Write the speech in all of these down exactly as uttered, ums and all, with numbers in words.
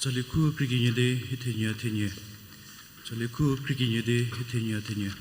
Tsali khu kri kenie di hie thenie thenie. Tsali khu kri kenie di hie thenie thenie.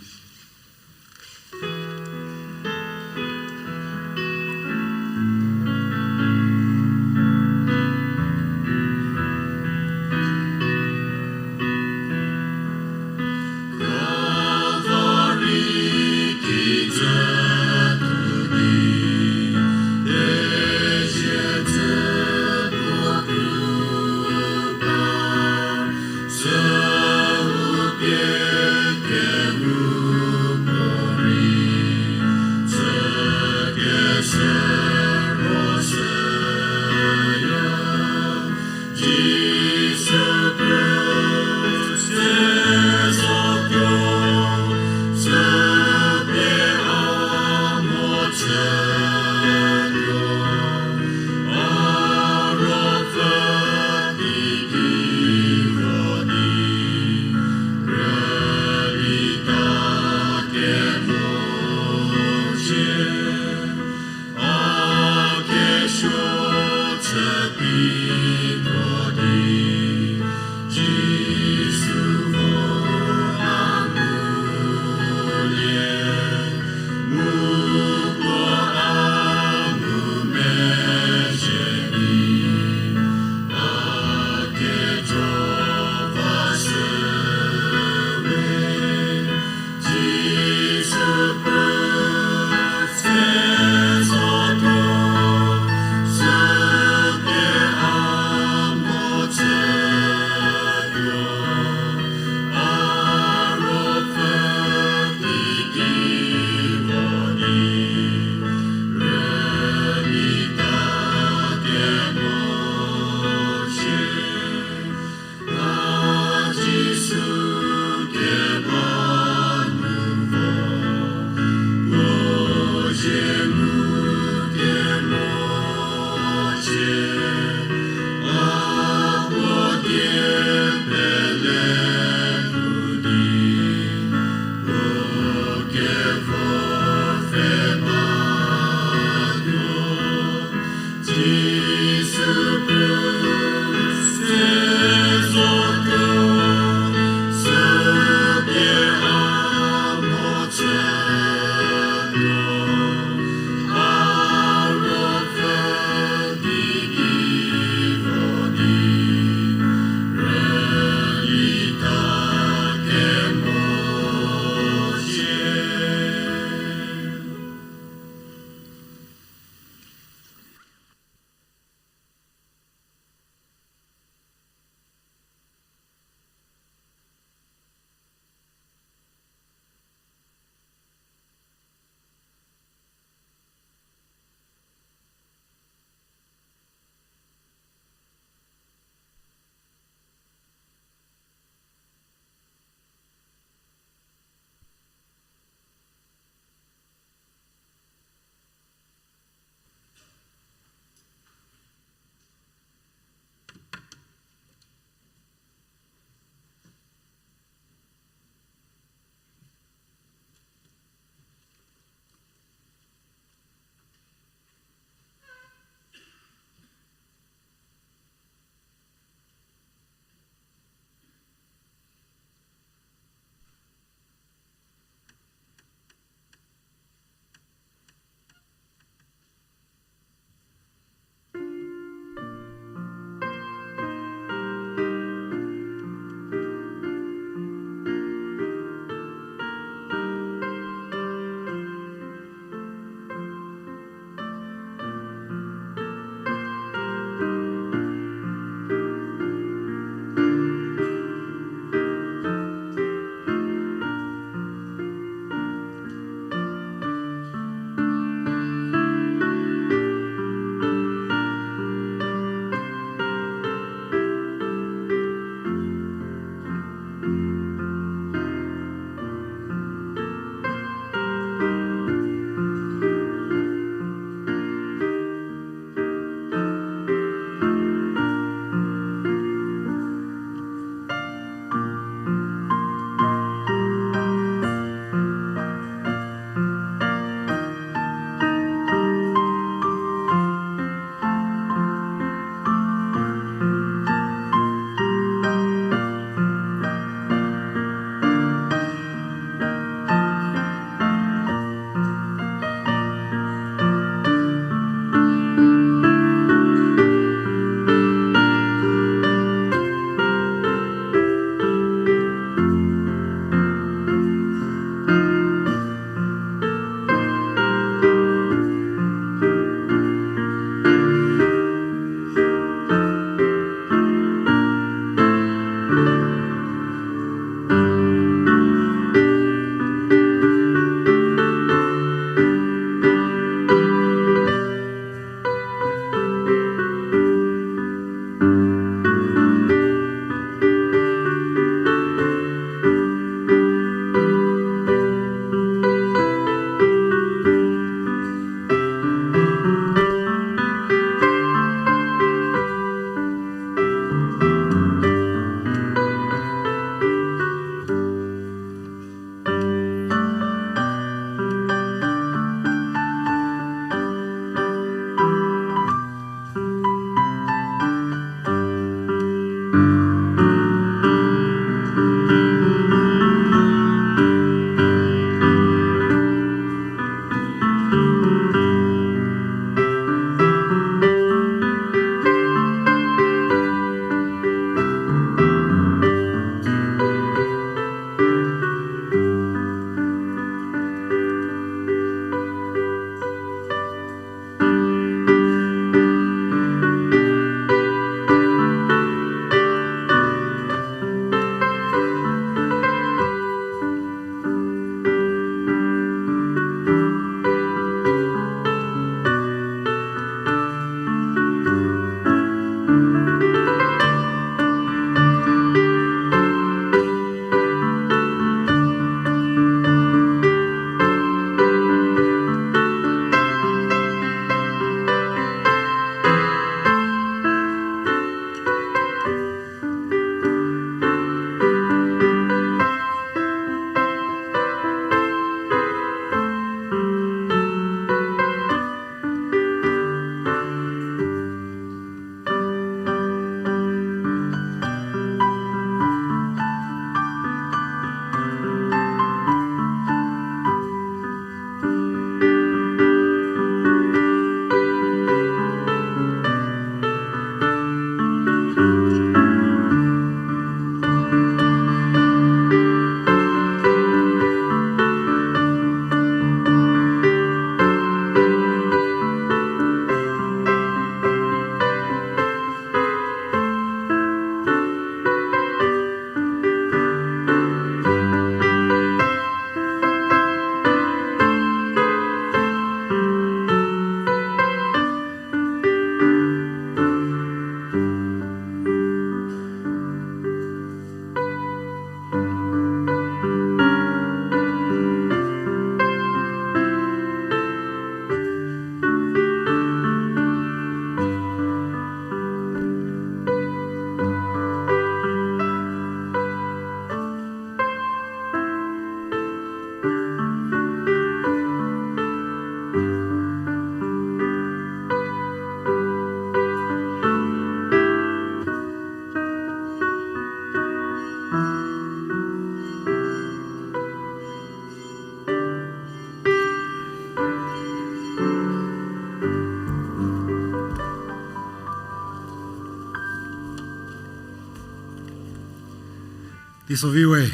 Teisovi we,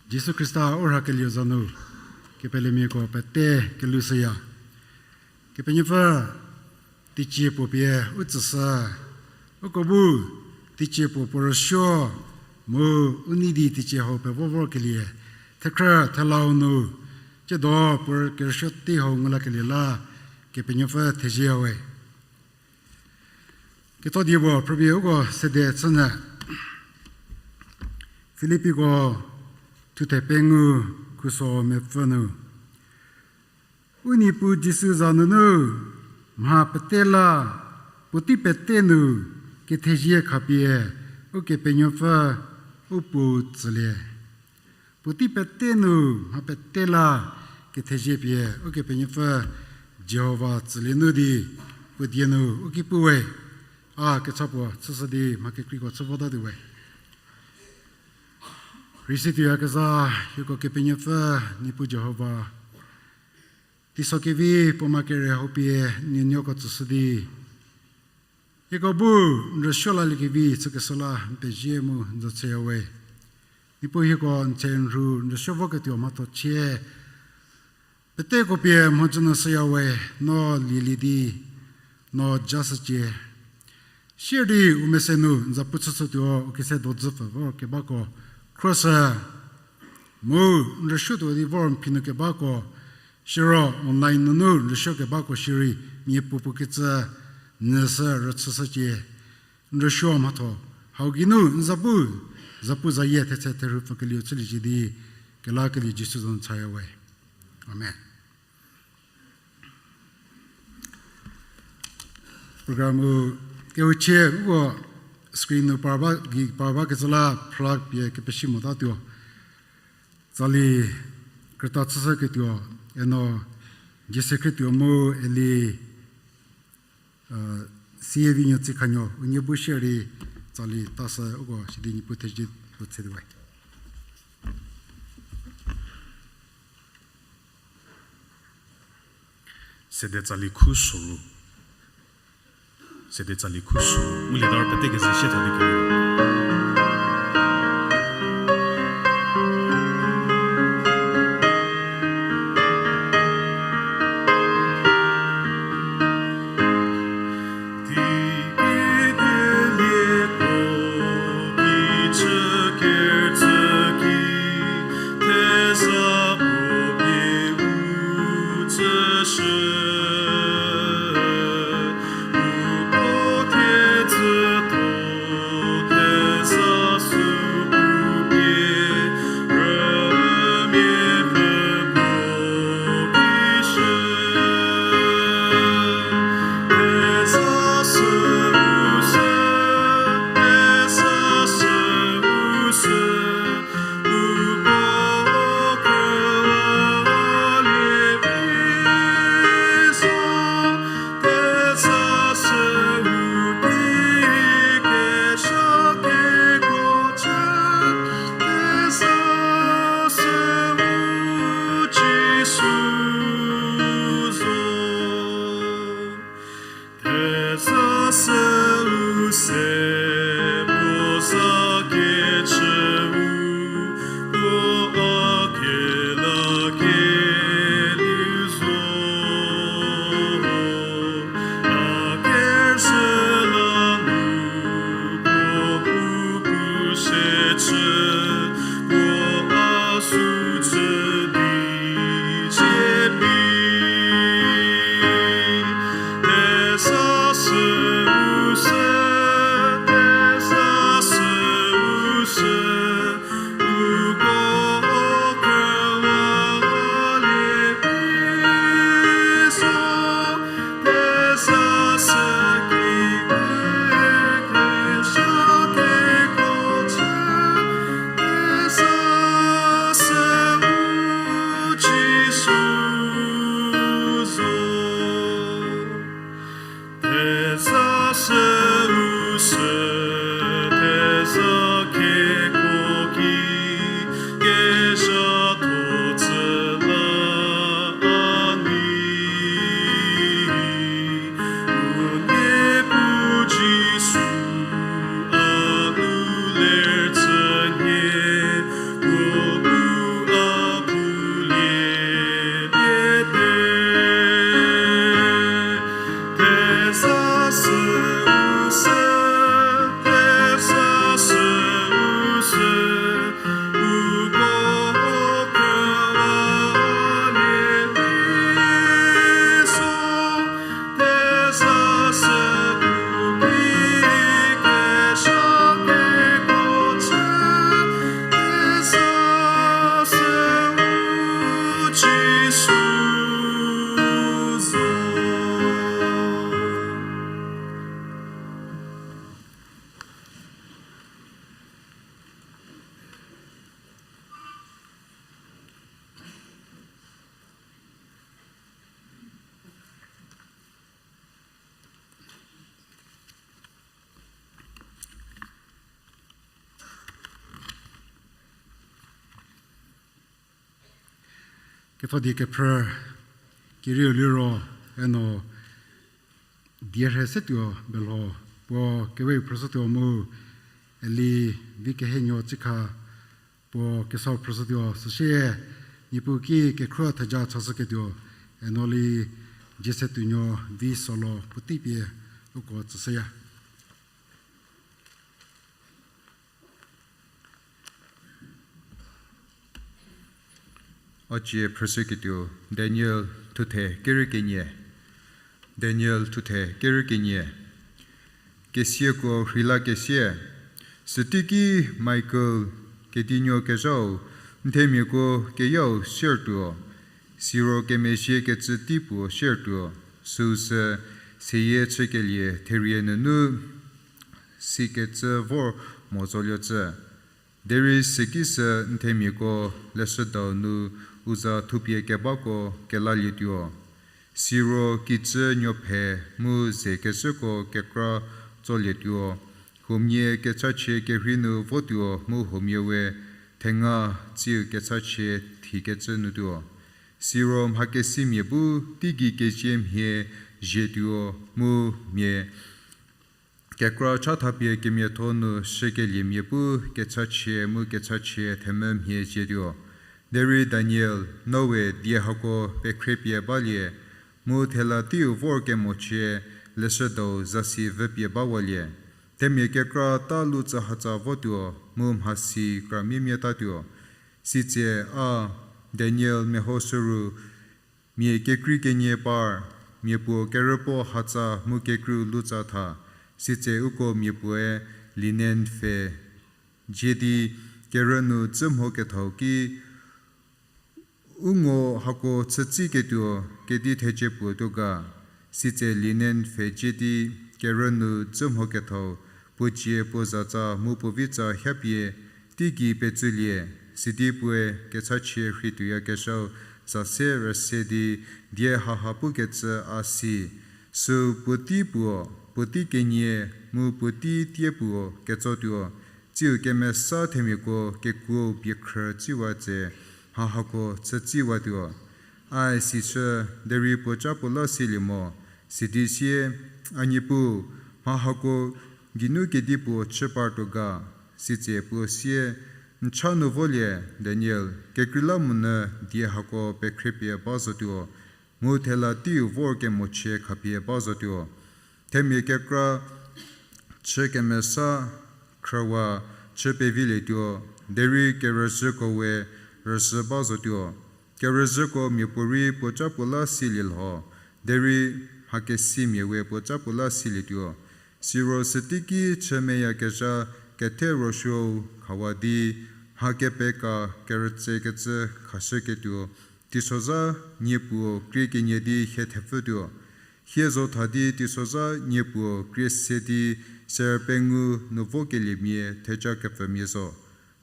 Jisu Khrista u rhakelieu za nu, kepelemiako pete kelushüya. Kepenuopfü teicie puo pie u tsüshü, uko bu teicie puo puo rüsuo, mu u nei di teicie hau pevo vorkelie, thekhrü thelau nu, tsiedo puo kerüsuo tei hau ngu lakelie la, Kepenuopfü thezie we. Ketho die puo phrüpie uko sede chünyü. Filippiko thuthe pengou khuso mepfü nu. U Niepuu Jisu za nunu, mha pete la, puotei pete nu, kethezie khapie, Ukepenuopfü, u Puo tsülie. Puotei pete nu, mha pete la, kethezie pie, Ukepenuopfü, Jihova tsülie nu di, puo die nu, u ki pu we, a kecha puo chüshü di, mha kekreiko chü votatuo we. Rei situoyakezha, hieko Kepenuopfü, Niepuu Jihova, teiso kevi puoma kere hau pie, n nuoko tsüshü di, hieko bu n rüsuo laliekevi chükeshü la n pezie mu n za chüya we. Niepuu hieko n tse n rhu n rüsuo voketuo mhatho chie, peteko pie mhodzü nu shüya we, no lielie di, no jashücie. Sier di u mese nu n zapu chüshütuo u kese dodzü pfü vor kebako, khroshü, mu n rüsuotuo di vor n phi nu kebako, siro online nunu n rüsuo kebako shierei, mia puopuo kecü nyüshü rüchüshücie, n rüsuo mhatho, hau geinu n zapu, zapu zayie thetse therhu pfükelieu chüliecie di, kelakelie Jisu za nu chaya we. Amen. Program u kehouchie uko screen nu parba, gei parba kecü la phrüla pie kepesi motatuo. Tsali krüta chüshüketuo, eno Jesse Khrietuo mu Eli, Sievinuo Tsikhanuo, unie bu shierei tsali tashü uko sidi Niepuu thezie puo chütuo we. Sede tsali khu soru. Sede tsali khu soru. Ngulie dar pete kezü sie tha di keli. Ketho die kephrü, kerieu liro, eno die rhe se tuo belho, puo kewe phrüshütuo mu, eli vi kehenuo tsikha, puo kesau phrüshütuo, süsie, Niepuu ki kekhruo theja chashüketuo, eno li, Jese tuonuo vi solo puotei pie, uko tsüshüya. A cie phrüshüketuo, Daniel thuthe kerü kenie. Daniel thuthe kerü kenie. Kesiako rheilakesie. Süteiki Michael kedinuo kezhau, n themiako keyau siertuo, siro kemezhiekecü tei puo siertuo, süu sü seyie chükelie therie nunu sikecü vor mo zolie cü. Derei süki sü n themiako leshüdau nu u za thupie kebako kelalietuo. Siro kijü nuophe mu ze kezhüko kekra tsolietuo. Huomia kechachie kerhei nu votuo mu huomia we thenga tsiu kechachie thikecü nutuo. Siro mhakesimia bu teigei kezie mhie zhietuo mu mia kekra chathapie kemiatho nu shükeliemia bu kechachie mu kechachie themvü mhie zhietuo. Derei Daniel, noe die hako pekhriepie balie, mu thela teiu vor kemochie leshüdau zasi vüpie bawalie. Themia kekra ta lu tsühatsa votuo, mu mhasi kra miemiatatuo. Sitse a, Daniel mehoshüru, mia kekrei kenie par, mia puo kerüpuo hatsa mu kekreiu lutsa tha, sitse uko mia puoe linen pfhe dzie di kerü nu dzü mho kethau ki, u ngo hako chütsiketuo kedi thecie puo tuo ga, sitse linen pfhe dzie di kerü nu dzü mho kethau, puo cie puo zatsa mu puo vitsa hiepie, teigei petsülie, sidi puoe kechachie rhei tuoyakezhau za se rüse di die haha pukecü a si, süu puotei puo, puotei kenie, mu puotei tie puo ketsotuo, tsiu kemesa themiako kekuou biekhrü tsiwa tse, mha hako chütsiwatuo. A sishü, derei puoca puo la silie mo, sidi sie, A Niepuu, mha hako geinu kedipuo chü partuo ga, sitse puo sie, N cha nu volie, Daniel, kekreilamonyü die hako pekhriepie ba zotuo, mu thela teiu vor kemochie khapie ba zotuo. Themia kekra chü kemesa khrüwa chü pevilietuo, derei kerüzhüko we rüzhü ba zotuo. Kerüzhüko mia puorei puoca puo la silie lho, derei mhakesimia we puoca puo la silietuo. Siro süteiki chü meyakezha kethe ruosuou khawa di, mha kepeka kerütsekecü khashüketuo, teisozha nie puo krie kenie di hie thepfütuo. Hie zo tha di teisozha nie puo krie se di ser pengou nu vokeliemia theja kepfümia zo.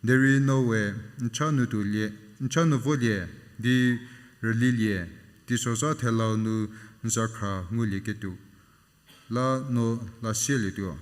Derei noe n cha nu tuolie, n cha nu volie di rülilie, teisozha thelau nu n zakhra ngulieketuo la no lasielietuo.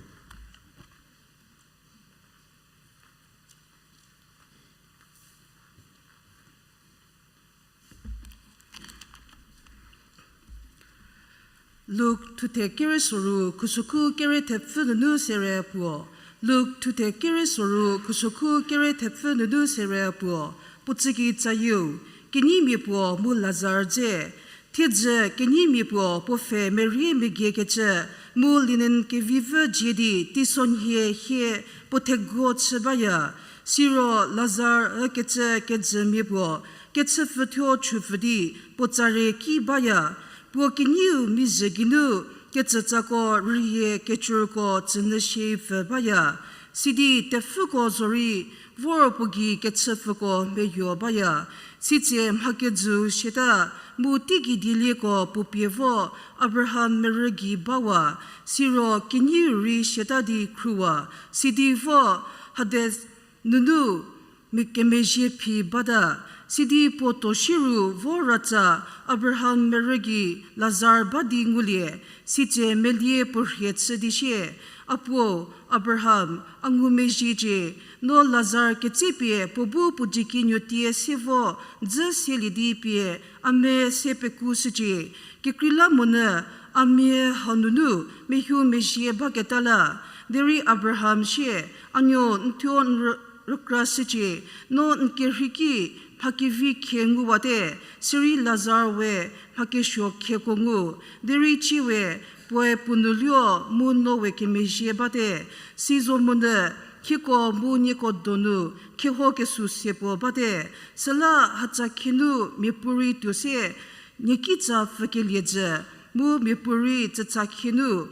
Luk thuthe kerü soru khusokhu kerü thepfü nunu sere puo. Luk thuthe kerü soru khusokhu kerü thepfü nunu sere puo. Puo tsüki tsayieu, kenyimia puo mu Lazar dze. Thiedzü kenyimia puo puo pfhe merie megiekecü, mu linen kevivü dzie di teisonhie hie puo theguo chü baya. Siro Lazar ükecü kejümia puo kechüpfüthuo chupfü di puo tsare ki baya. Puo kenyiu mizhü geinu kecütsako rühie kecüko tsünyü shie pfü baya. Sidi tepfüko zorei vor puo gei kechüpfüko meyuo baya. Sitse mhakejüu siata, mu teigei dielieko puo pie vo Abraham merü gei bawa, siro kenyiu rei siata di khruwa, sidi vo Hades nunu mi kemezhie phi bata, Sidi puo toshie ru vo ratsa Abraham merü gei Lazar ba di ngulie, sitse melie puo rhie chü di sie, A puo, Abraham, a ngumezhiecie, no Lazar ketsepie puo bu puo jiki nuotie se vo dzü selie di pie a me se pekushücie. Kekreilamonyü a mia hanunu mehuo mezhie baketa la. Derei Abraham sie, A nuo, n thuo n rü- rükrashücie, no n kerhei ki mha kevi khie nguwate, sirei Lazar we mha kesuo khieko ngu, derei cie we puoe puo nu luo mu no we kemezhie bate, sizomonyü hieko mu nieko donu kheho kesuo se puo bate, süla hatsa khienu miapuorei tuo se nie kitsa pfükelie jü, mu miapuorei tsütsa khienu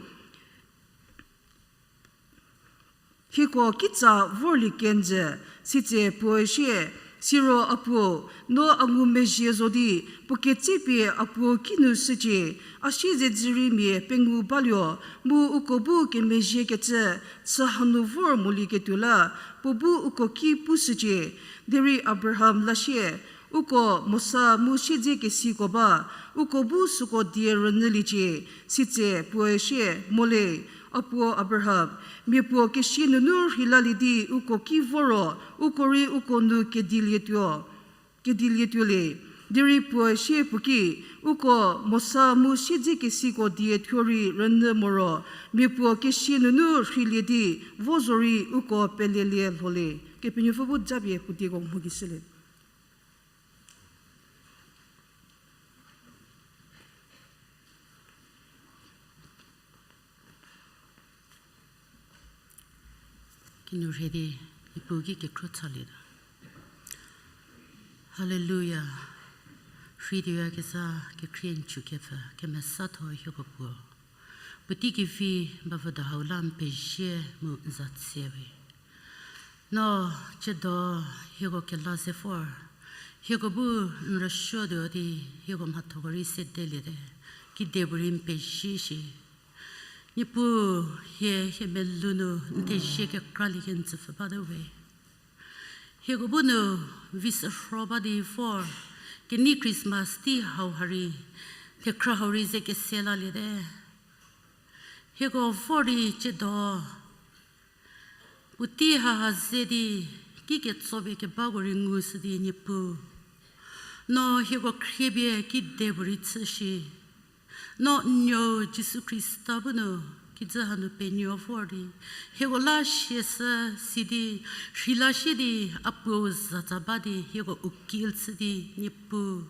hieko kitsa vorlie kenjü. Sitse puoe sie, Siro a puo, no a ngumezhie zo di puo ketsepie a puo kinu shücie, a siezedzüriemia pengou baluo, mu uko bu kemezhiekecü chü hanu vor molieketuo la, puo bu uko ki pushücie. Derei Abraham la sie, Uko Mosa mu siedzekesiko ba, uko bu süko die rünyüliecie. Sitse puoe sie, Mole, a puo Abraham, mia puo kesie nunu rheilalie di uko ki voro, uko rei uko nu kedilietuo, kedilietuolie. Derei puoe sie puo ki, Uko Mosa mu siedzekesiko die thuo rei rünyü moro, mia puo kesie nunu rheilie di vo zorei uko pelelie lholie. Kepenuopfü bu japie puo dieko mho gei shülie. Kinu rhie di, Niepuu ki kekhruo chalieta. Haleluya. Rhei tuoyakezha kekhrie n chükepfü kemesatho hieko puo. Puotei kevi bavüdo hau la n pezie mu n za tsie we. No, tsiedo hieko kela ze vor, hieko bu n rüsuotuo di, hieko mhathoko rei sedeliete, kedipuorei n pezie shi. Niepuu, hie hie melou nu n thezie kekralie kenjüpfü bate we. Hieko bu nu vi sürho ba di vor, kenei Christmas tei hau ha rei, thekhrü hau rei ze kese laliete. Hieko vor di tsiedo puotei haha ze di, kiketsopie kebako rei ngushü di Niepuu, no hieko khriepie kedipuorei chü shi. No n nuo Jisu Khrista bu nu kijü hanu penuo vor di, hieko la siashü si di, rheila sie di, a puou zatsa ba di hieko u kill chü di Niepuu,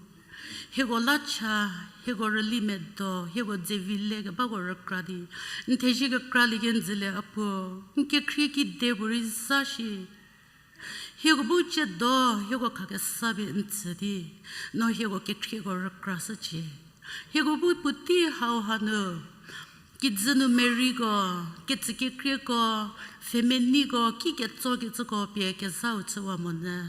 hieko la cha, hieko rüli medo, hieko dzevi le kebako rükra di, n thezie kekralie kenjülie a puo, n kekhrie kedipuorei za shi. Hieko bu tsiedo hieko khakesa pie n tsü di, no hieko kekhrieko rükrashücie. Hieko bu puotei hau hanu kijü nu meriko, ketsükekrieko, pfhemeneiko, kiketsokecüko pie kezhau chüwa monyü,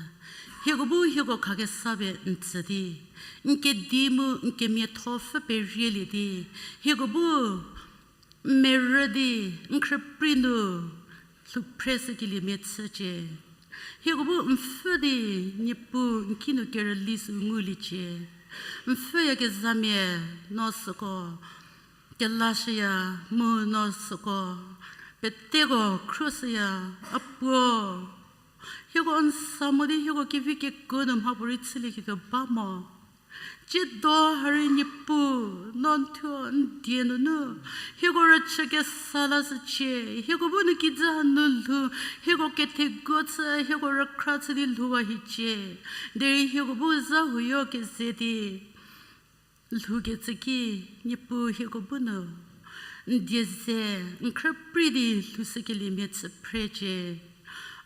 hieko bu hieko khakesa pie n tsü di, n kedi mu n kemiatho pfü perielie di, hieko bu n merü di n khrüprei nu lhouphre shükeliemia chücie. Hieko bu n pfhü di Niepuu n ki nu kerüli sü nguliecie. N pfhüyakezhamia no süko kelashüya, mu no süko peteko khruoshüya, a puo. Hieko n sa mo di hieko kevi kekuo nu mhapuorei chülieketuo ba mo. Tsiedo ha rei Niepuu, no n thuo n die nunu hieko rüchü kesa lashücie. Hieko bu nu kijü hanu lhou, hieko kethegu chü, hieko rükra chü di lhouwa hiecie. Derei hieko bu zha huoyo keze di lhoukecü ki, Niepuu hieko bu nu n die ze n khrüprei di lhoushükeliemia chü phrecie.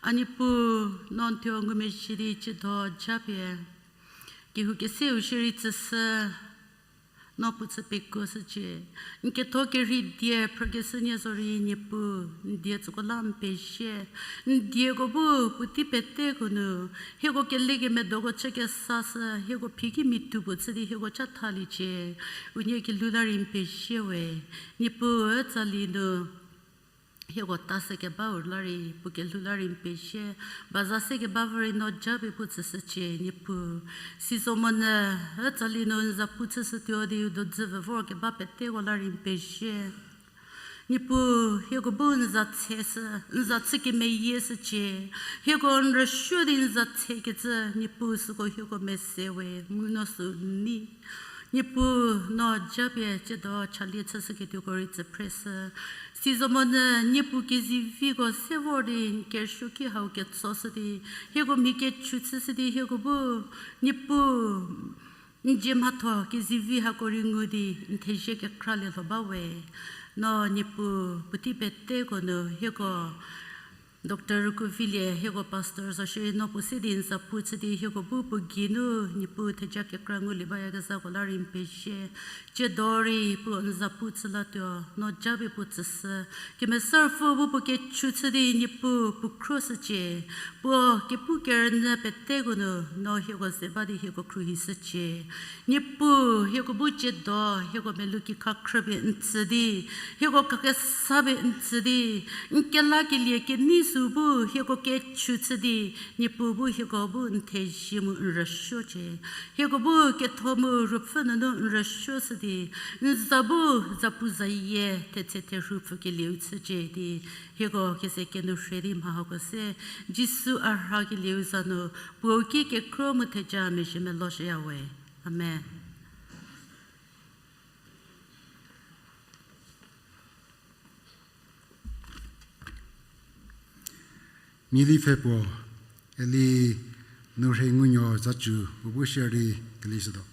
A Niepuu, no n thuo ngumezhie di tsiedo japie kehoukeseu shierei tsüshü, no puo chü pekuoshücie. N ketho kerhei die phrükeshü nie zorei Niepuu, n die tsüko la n pezie. N dieko bu puotei peteko nu hieko kelekemedoko chü kesashü, hieko phi ki mitu puo chü di hieko chathaliecie. Unie kelhou la rei n pezie we. Niepuu, tsali nu Hieko ta se kebau la rei, puo kelhou la rei n pezie, baza se kebau rei no japie puo tsüshücie, Niepuu. Sizomonyü, ütsali nu n za pu chüshütuo di u dodzü vü vor keba peteko la rei n pezie. Niepuu, hieko bu n za tsheshü, n za chü kemeyie shücie, hieko n rüsuo di n za tshekecü, Niepuu süko hieko mese we, mu no sü n nei. Niepuu, no japie tsiedo chalie chüshüketuoko rei tsüphreshü. Sizomonyü Niepuu keziviko se vor di n kerüsuoki hau ketsoshü di, hieko mhi kechu chüshü di hieko bu, Niepuu, n dzie mhatho kezivi hako rei ngu di n thezie kekra lielho ba we. No Niepuu puotei peteko nu hieko Doctor Rükuvilie hieko pastor zo shierei no puo se di n za pu chü di hieko bu puo geinu Niepuu theja kekra ngulie bayakezhako la rei n pezie. Tsiedo rei puo n za pu chü latuo, no japie puo tsüshü. Kemesa Ruopfü bu puo kechu chü di Niepuu puo khruoshücie. Puo kepu kerünyü peteko nu no hieko ze ba di hieko khruohishücie. Niepuu, hieko bu tsiedo hieko melou kikha khrüpie n tsü di, hieko khakesapie n tsü di, n kelakelie kenei sü bu hieko kechu chü di, Niepuu bu hieko bu n thezie mu n rüsuocie. Hieko bu ketho mu ruopfü nunu n rüsuoshü di, n za bu zapu zayie thetse therhu pfükelieu chücie di, hieko kese kenu rhie di mha hako se, Jisu a rhakelieu za nu, puou ki kekhro mu theja mezhie meloshüya we. Amen. Mili pfhe puo, eli nu rhe ngunuo za cü, puo bu share di kelishütuo.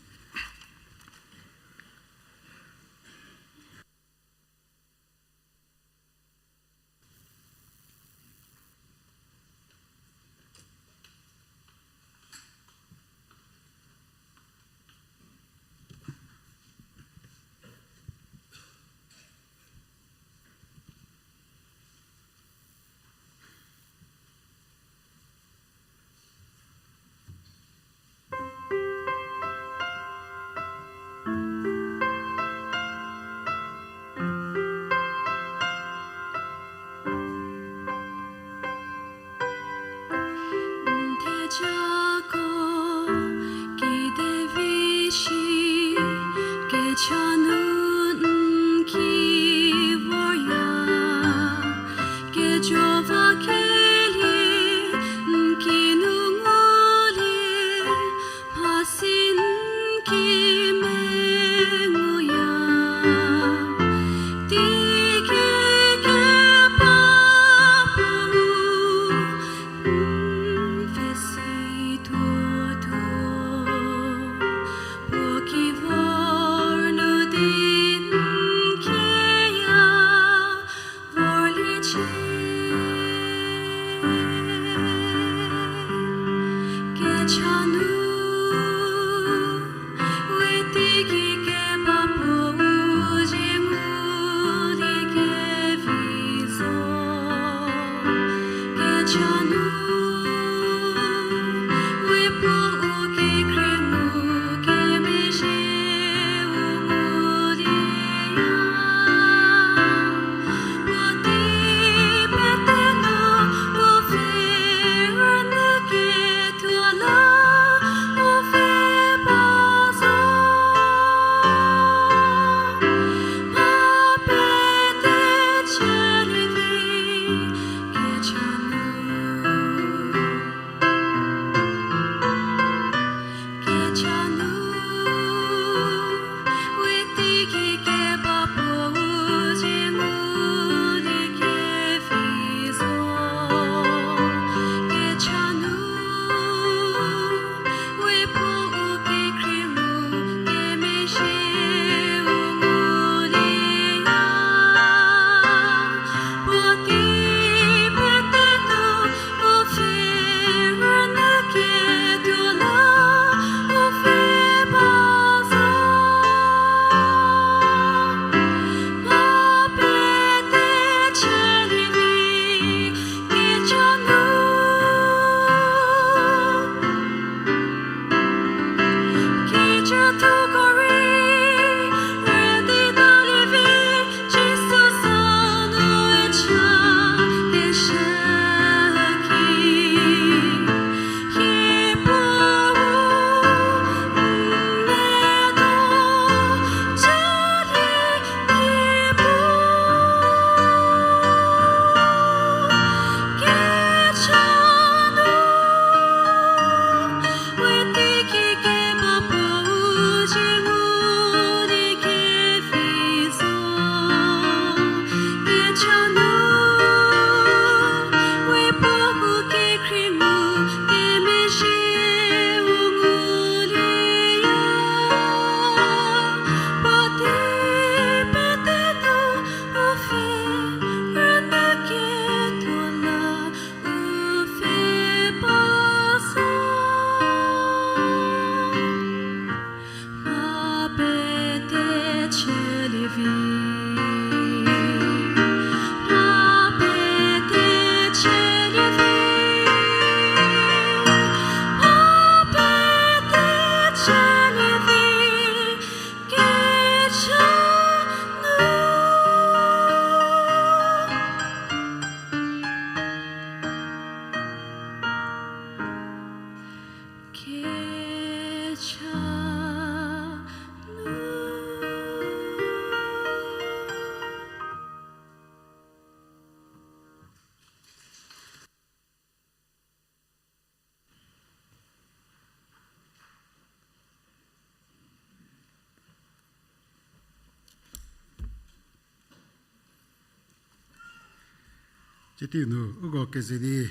Cietiu nu uko keze di,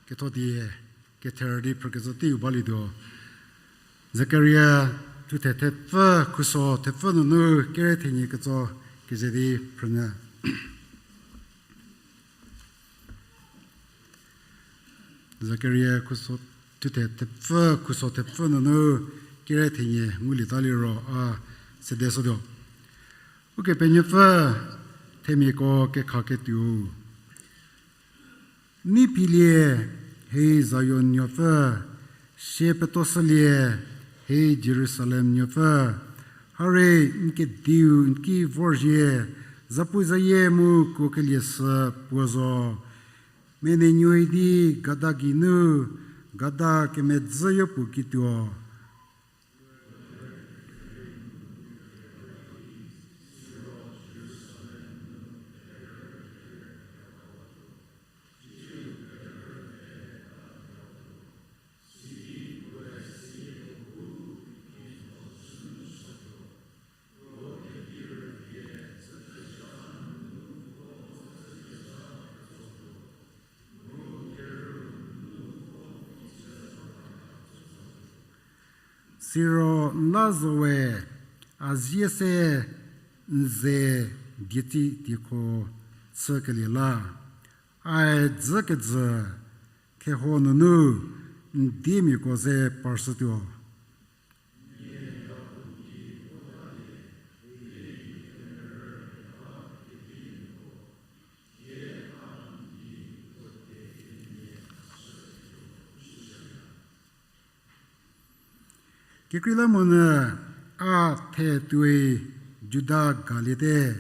ketho die, kether di phrükecü teiu balietuo. Zakaria thuthe thepfü, khuso thepfü nunu kere thenie ketso keze di phrünyü. Zakaria khuso thuthe thepfü, khuso thepfü nunu kere thenie ngulieta liro a sede shütuo. Ukepenuopfü themiako kekhaketuo. Nei pielie, hei Zion nuopfü, sie petoshülie, hei Jerusalem nuopfü. Hare, n kediu n ki vorzhie, zapuzayie mu kuokelie sü puo zo. Menenuoi di gada geinu, gada kemedzü yopuo kituo. Siro n la zo we, a zie se n ze dietsi diekho chükelie la, ae dzükejü kheho nunu n diemiako ze parshütuo. Kekreilamonyü a the tuoi Juda galiete,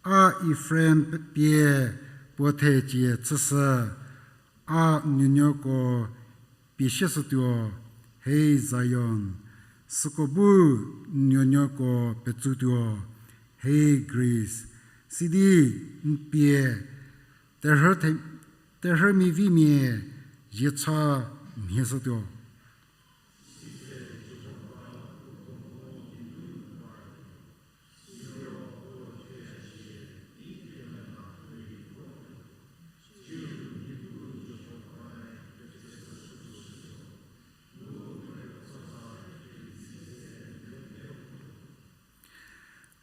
a Efraim pie puo thecie chüshü, a nuonuoko pie sieshütuo, hei Zion, süko bu nuonuoko petsutuo, hei Greece, sidi n pie terhü the-, terhü mivimia ziecha mhie shütuo.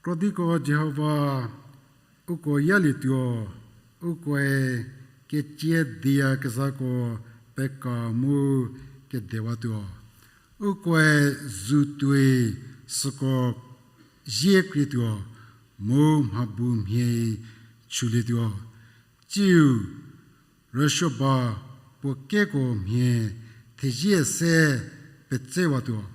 Krodiko Jihova, uko yalietuo, ukoe kecie diya kezhako peka mu kedewatuo. Ukoe zu tuoi süko zie krietuo, mu mhabu mhie chulietuo. Tsiu rüsuoba puo keko mhie thezie se petsewatuo.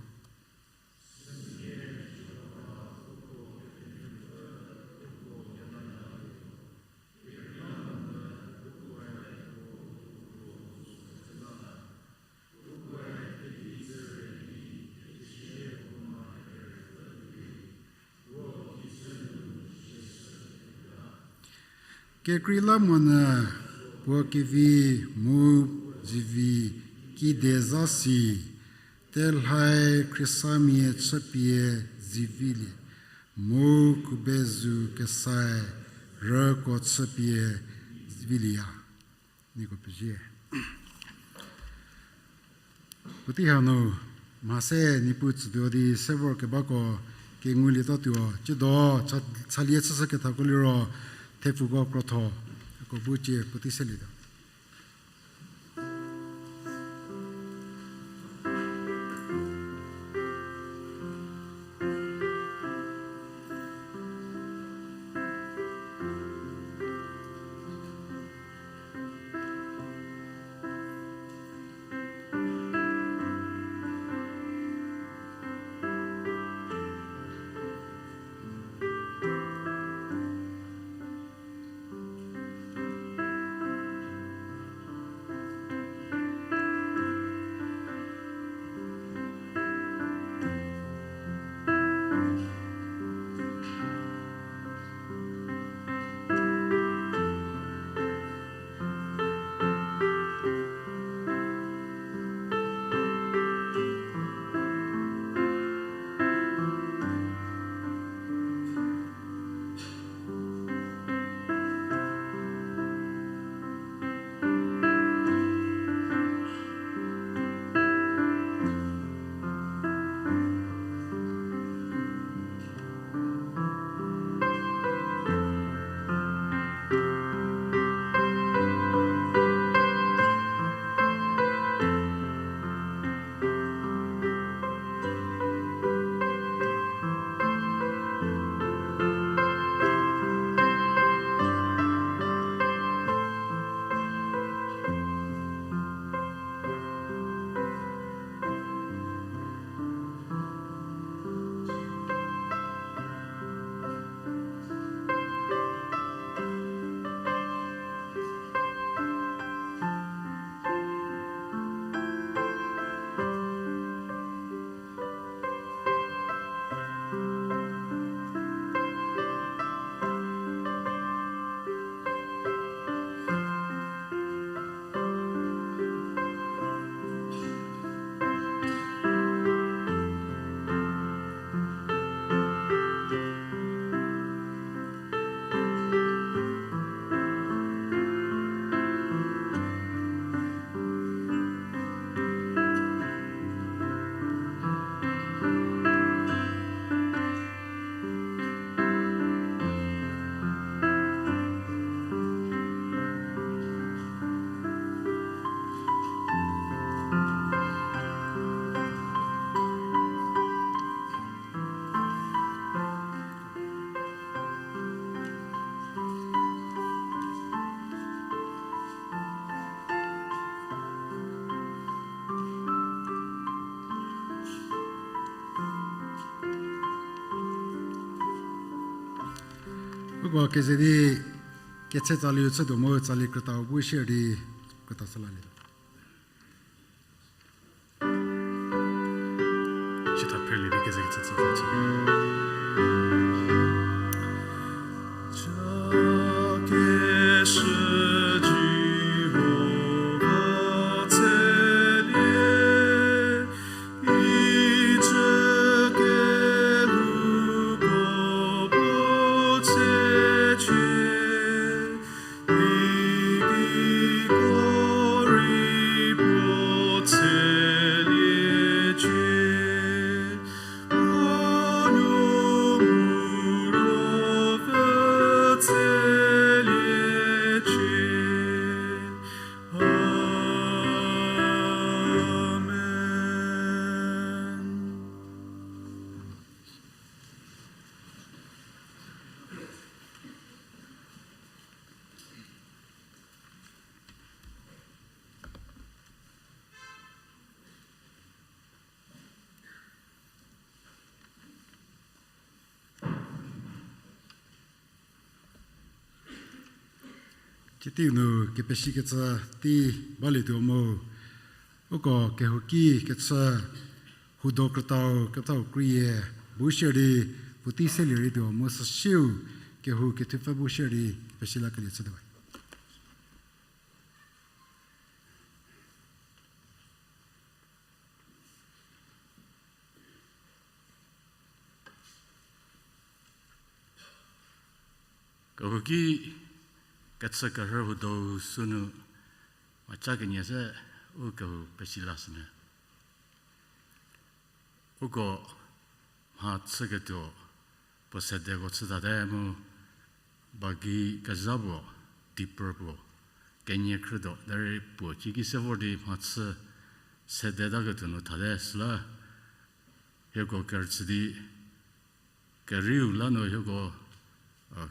Kekreilamonyü puo kevi mu zivi kide zasi, telhae khriesamia chüpie zivilie, mu khube zu kesae rüko chüpie zivilieya. Nieko pezie. Puotei hanu mhase Niepuu tsütuo di se vorkebako kengulietatuo, ciedo cha-, chalie chüshükethako liro thepfuko krotho, ko bu cie puotei selietuo. Uko keze di ketse tsali chütuo mu tsali krütau bu share di krüta sala lie. Shita phreli di keze ketse tsali chü. Tsie teiu nu kepesikecü tei balietuo mu, uko kehouki kechü hudo krütau kepethau krie bu share di puotei selie rei tuo mu süsiu kehou kethupfü bu share di kepesi lakelie chütuo we. Kehouki kechü kerhü hudo sünu mhaca kenie se u kehou pesi lashünyü. Uko mha chüketuo puo sedeko chütate mu bagi kezha puo, dipper puo, kenie khrütuo derei puo ciki se vor di mhachü sedetaketuo nu thate süla, hieko kerüchü di kerieu la nu hieko,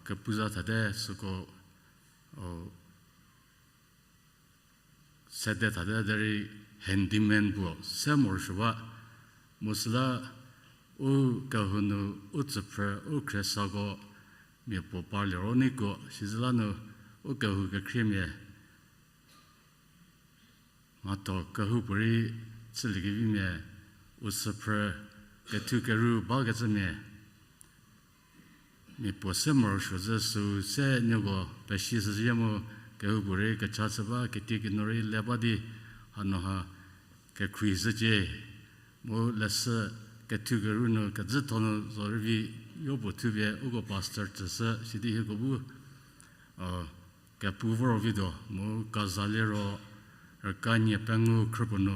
kepuza thate süko, sede thate derei handyman puo se morosuo ba. Mu süla u kehou nu u tsüphrü u khriesako mia puo parlie ro niko sizüla nu u kehou kekhriemia mhatho kehoupuorei chüliekevimia u süphrü kethu keru bakecümia mia puo se morosuo zhü süu se nieko pesishüzhie mu kehoupuorei kecha chü ba, keti kinu rei le ba di hanu ha kekhruishücie. Mu leshü kethu keru nu kezhütho nu zorei vi yopuo thupie uko pastor tsüshü sidi hieko bu kepu voro vituo mu kaza liro rüka nie pengou khrüpuo nu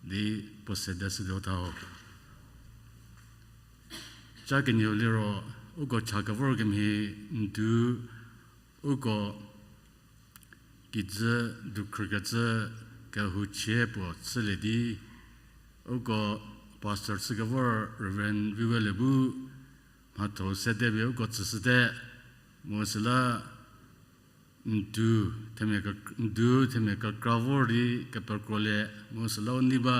di puo sede shütuo thau. Ca kenieu liro uko cha kevor kemhie ndu uko kijü dukhrükecü kehou chie puo chülie di uko pastor chükevor Reverend Viwele bu mhatho sede pie uko tsüshüte mu süla ndu themia kekra vor di kepekrolie mu süla u nei ba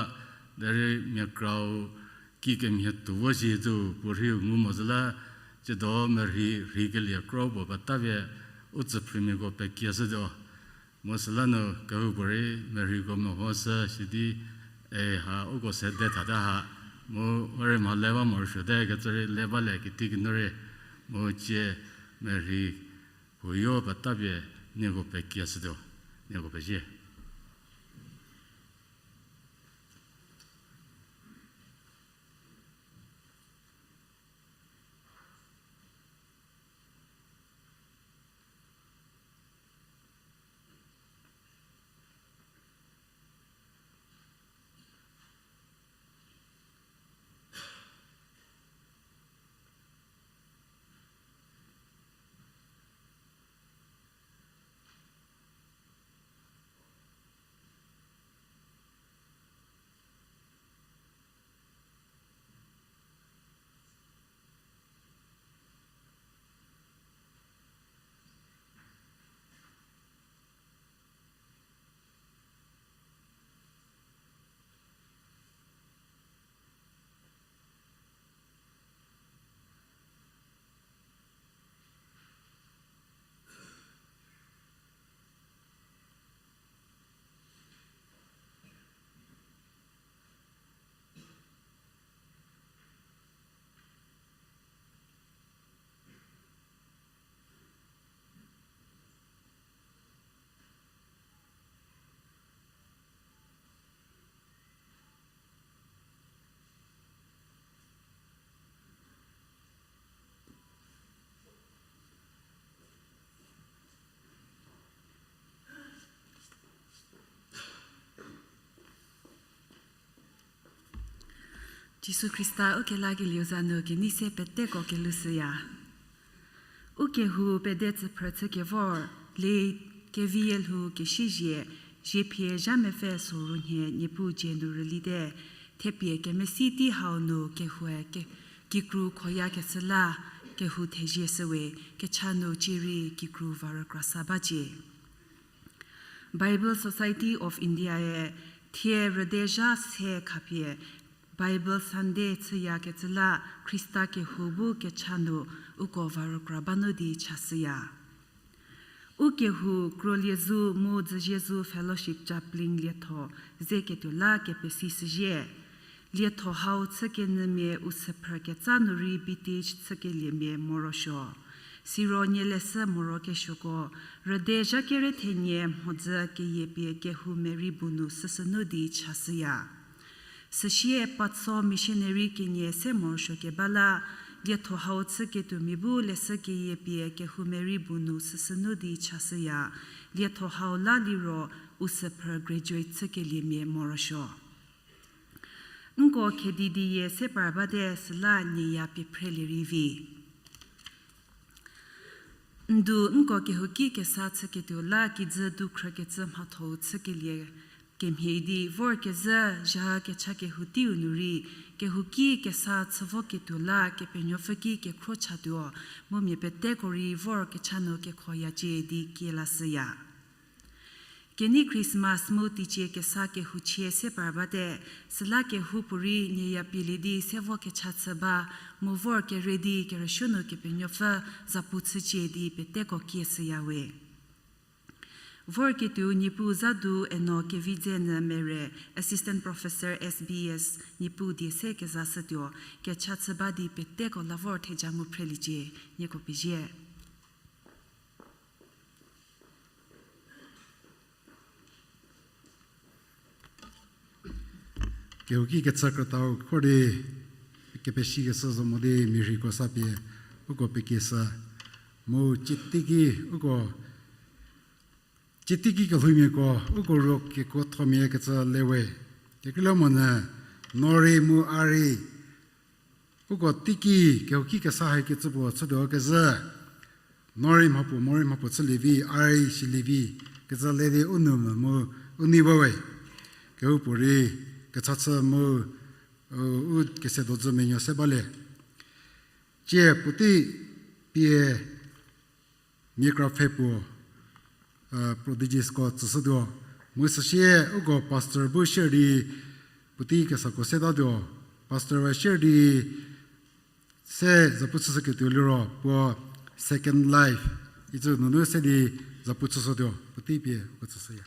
derei mia krau kikemhie tuo vo si tuo puo rhiu ngu mo zhü la, tsiedo merhi rhikelie kro puo petapie u tsüphrümiako pekieshütuo. Mu süla nu kehoupuorei merhiko mehoshü sidi, e ha uko sede thate ha, mu u rei mha le ba morosuote kecü rei le balie keti kinu rei, mu tsie merhi huoyo petapie nieko pekieshütuo, nieko pezie. Jisu Khrista ukelakelieu za nu kenei se peteko kelushüya. U kehou pede tsüphrü chükevor, le kevi lhou kesiezhie, zhiepie zha mepfü soru nhie Niepuu dzie nu rülite, thepie kemesi tei hau nu kehoue ke-, kikru khoyakecü la, kehou thezie shüwe, kecha nu cierei kikru va rükrasa bacie. Bible Society of India-e thie rüdezha se khapie Bible Sunday chüyakecü la Khrista kehou bu kecha nu uko va rükra ba nu di chashüya. U kehou Krolie Zu mu Dzüzie Zu Fellowship Chapling lietho ze ketuo la kepesi shüzhie. Lietho hau chükenyümia u süphrü ketsa nu rei B.Th chükeliemia morosuo. Siro nieleshü morokesuoko, rüde zha kere thenie mhodzü keyiepie kehou merei bu nu süsü nu di chashüya. Süsie Patso missionary kenie se morosuo keba la, lietho hau chüketuomia bu leshü keyiepie kehou merei bu nu süsü nu di chashüya. Lietho hau la liro u süphrü graduate chükeliemia morosuo. Nko khedi di yie se par bate süla nieya pie phrelie rei vi. Ndu nko kehouki kesa chüketuo la kijü dukhrükecü mhatho-u chükelie kemhie di vorkezhü zha kecha kehou teiu nu rei, kehouki kesa chü voketuo la Kepenuopfü ki kekhro chatuo, mu mia peteko rei vor kecha nu kekhoyacie di kielashüya. Kenei Christmas mu teicie kesa kehouchie se par bate, süla kehoupuorei nieya pielie di se vo kecha chü ba, mu vor kere di kerüsuo nu Kepenuopfü zapu chücie di peteko kieshüyawe. Vorketuo Niepuu za du Eno Kevidzenyü Mere, Assistant Professor S B S, Niepuu die se kezashütuo, kecha chü ba di peteko la vor theja ngu phreliecie, nieko pezie. Kehouki kechü krütau khor di kepesikeshü zo mo di mia rheiko sa pie uko pekieshü mu cietiki uko, cietiki kelhoumiako uko ro kekuothomia kecü lewe. Kekreilamonyü no rei mu a rei uko teiki kehouki kesa hakecü puo chütuo kezhü, no rei mhapuo, mo rei mhapuo chülie vi, a rei silie vi kecü le di u nou mu u nei bawe. Kehoupuorei kecha chü mu u, u kese dozü menuo se balie. Tie puotei pie mia kra pfhe puo, prodigies ko tsüshütuo. Mu süsie uko pastor bu share di puotei kesako setatuo. Pastor we share di se zapu chüshüketuo liro puo Second Life icü nunu se di zapu chüshütuo. Puotei pie uko tsüshüya.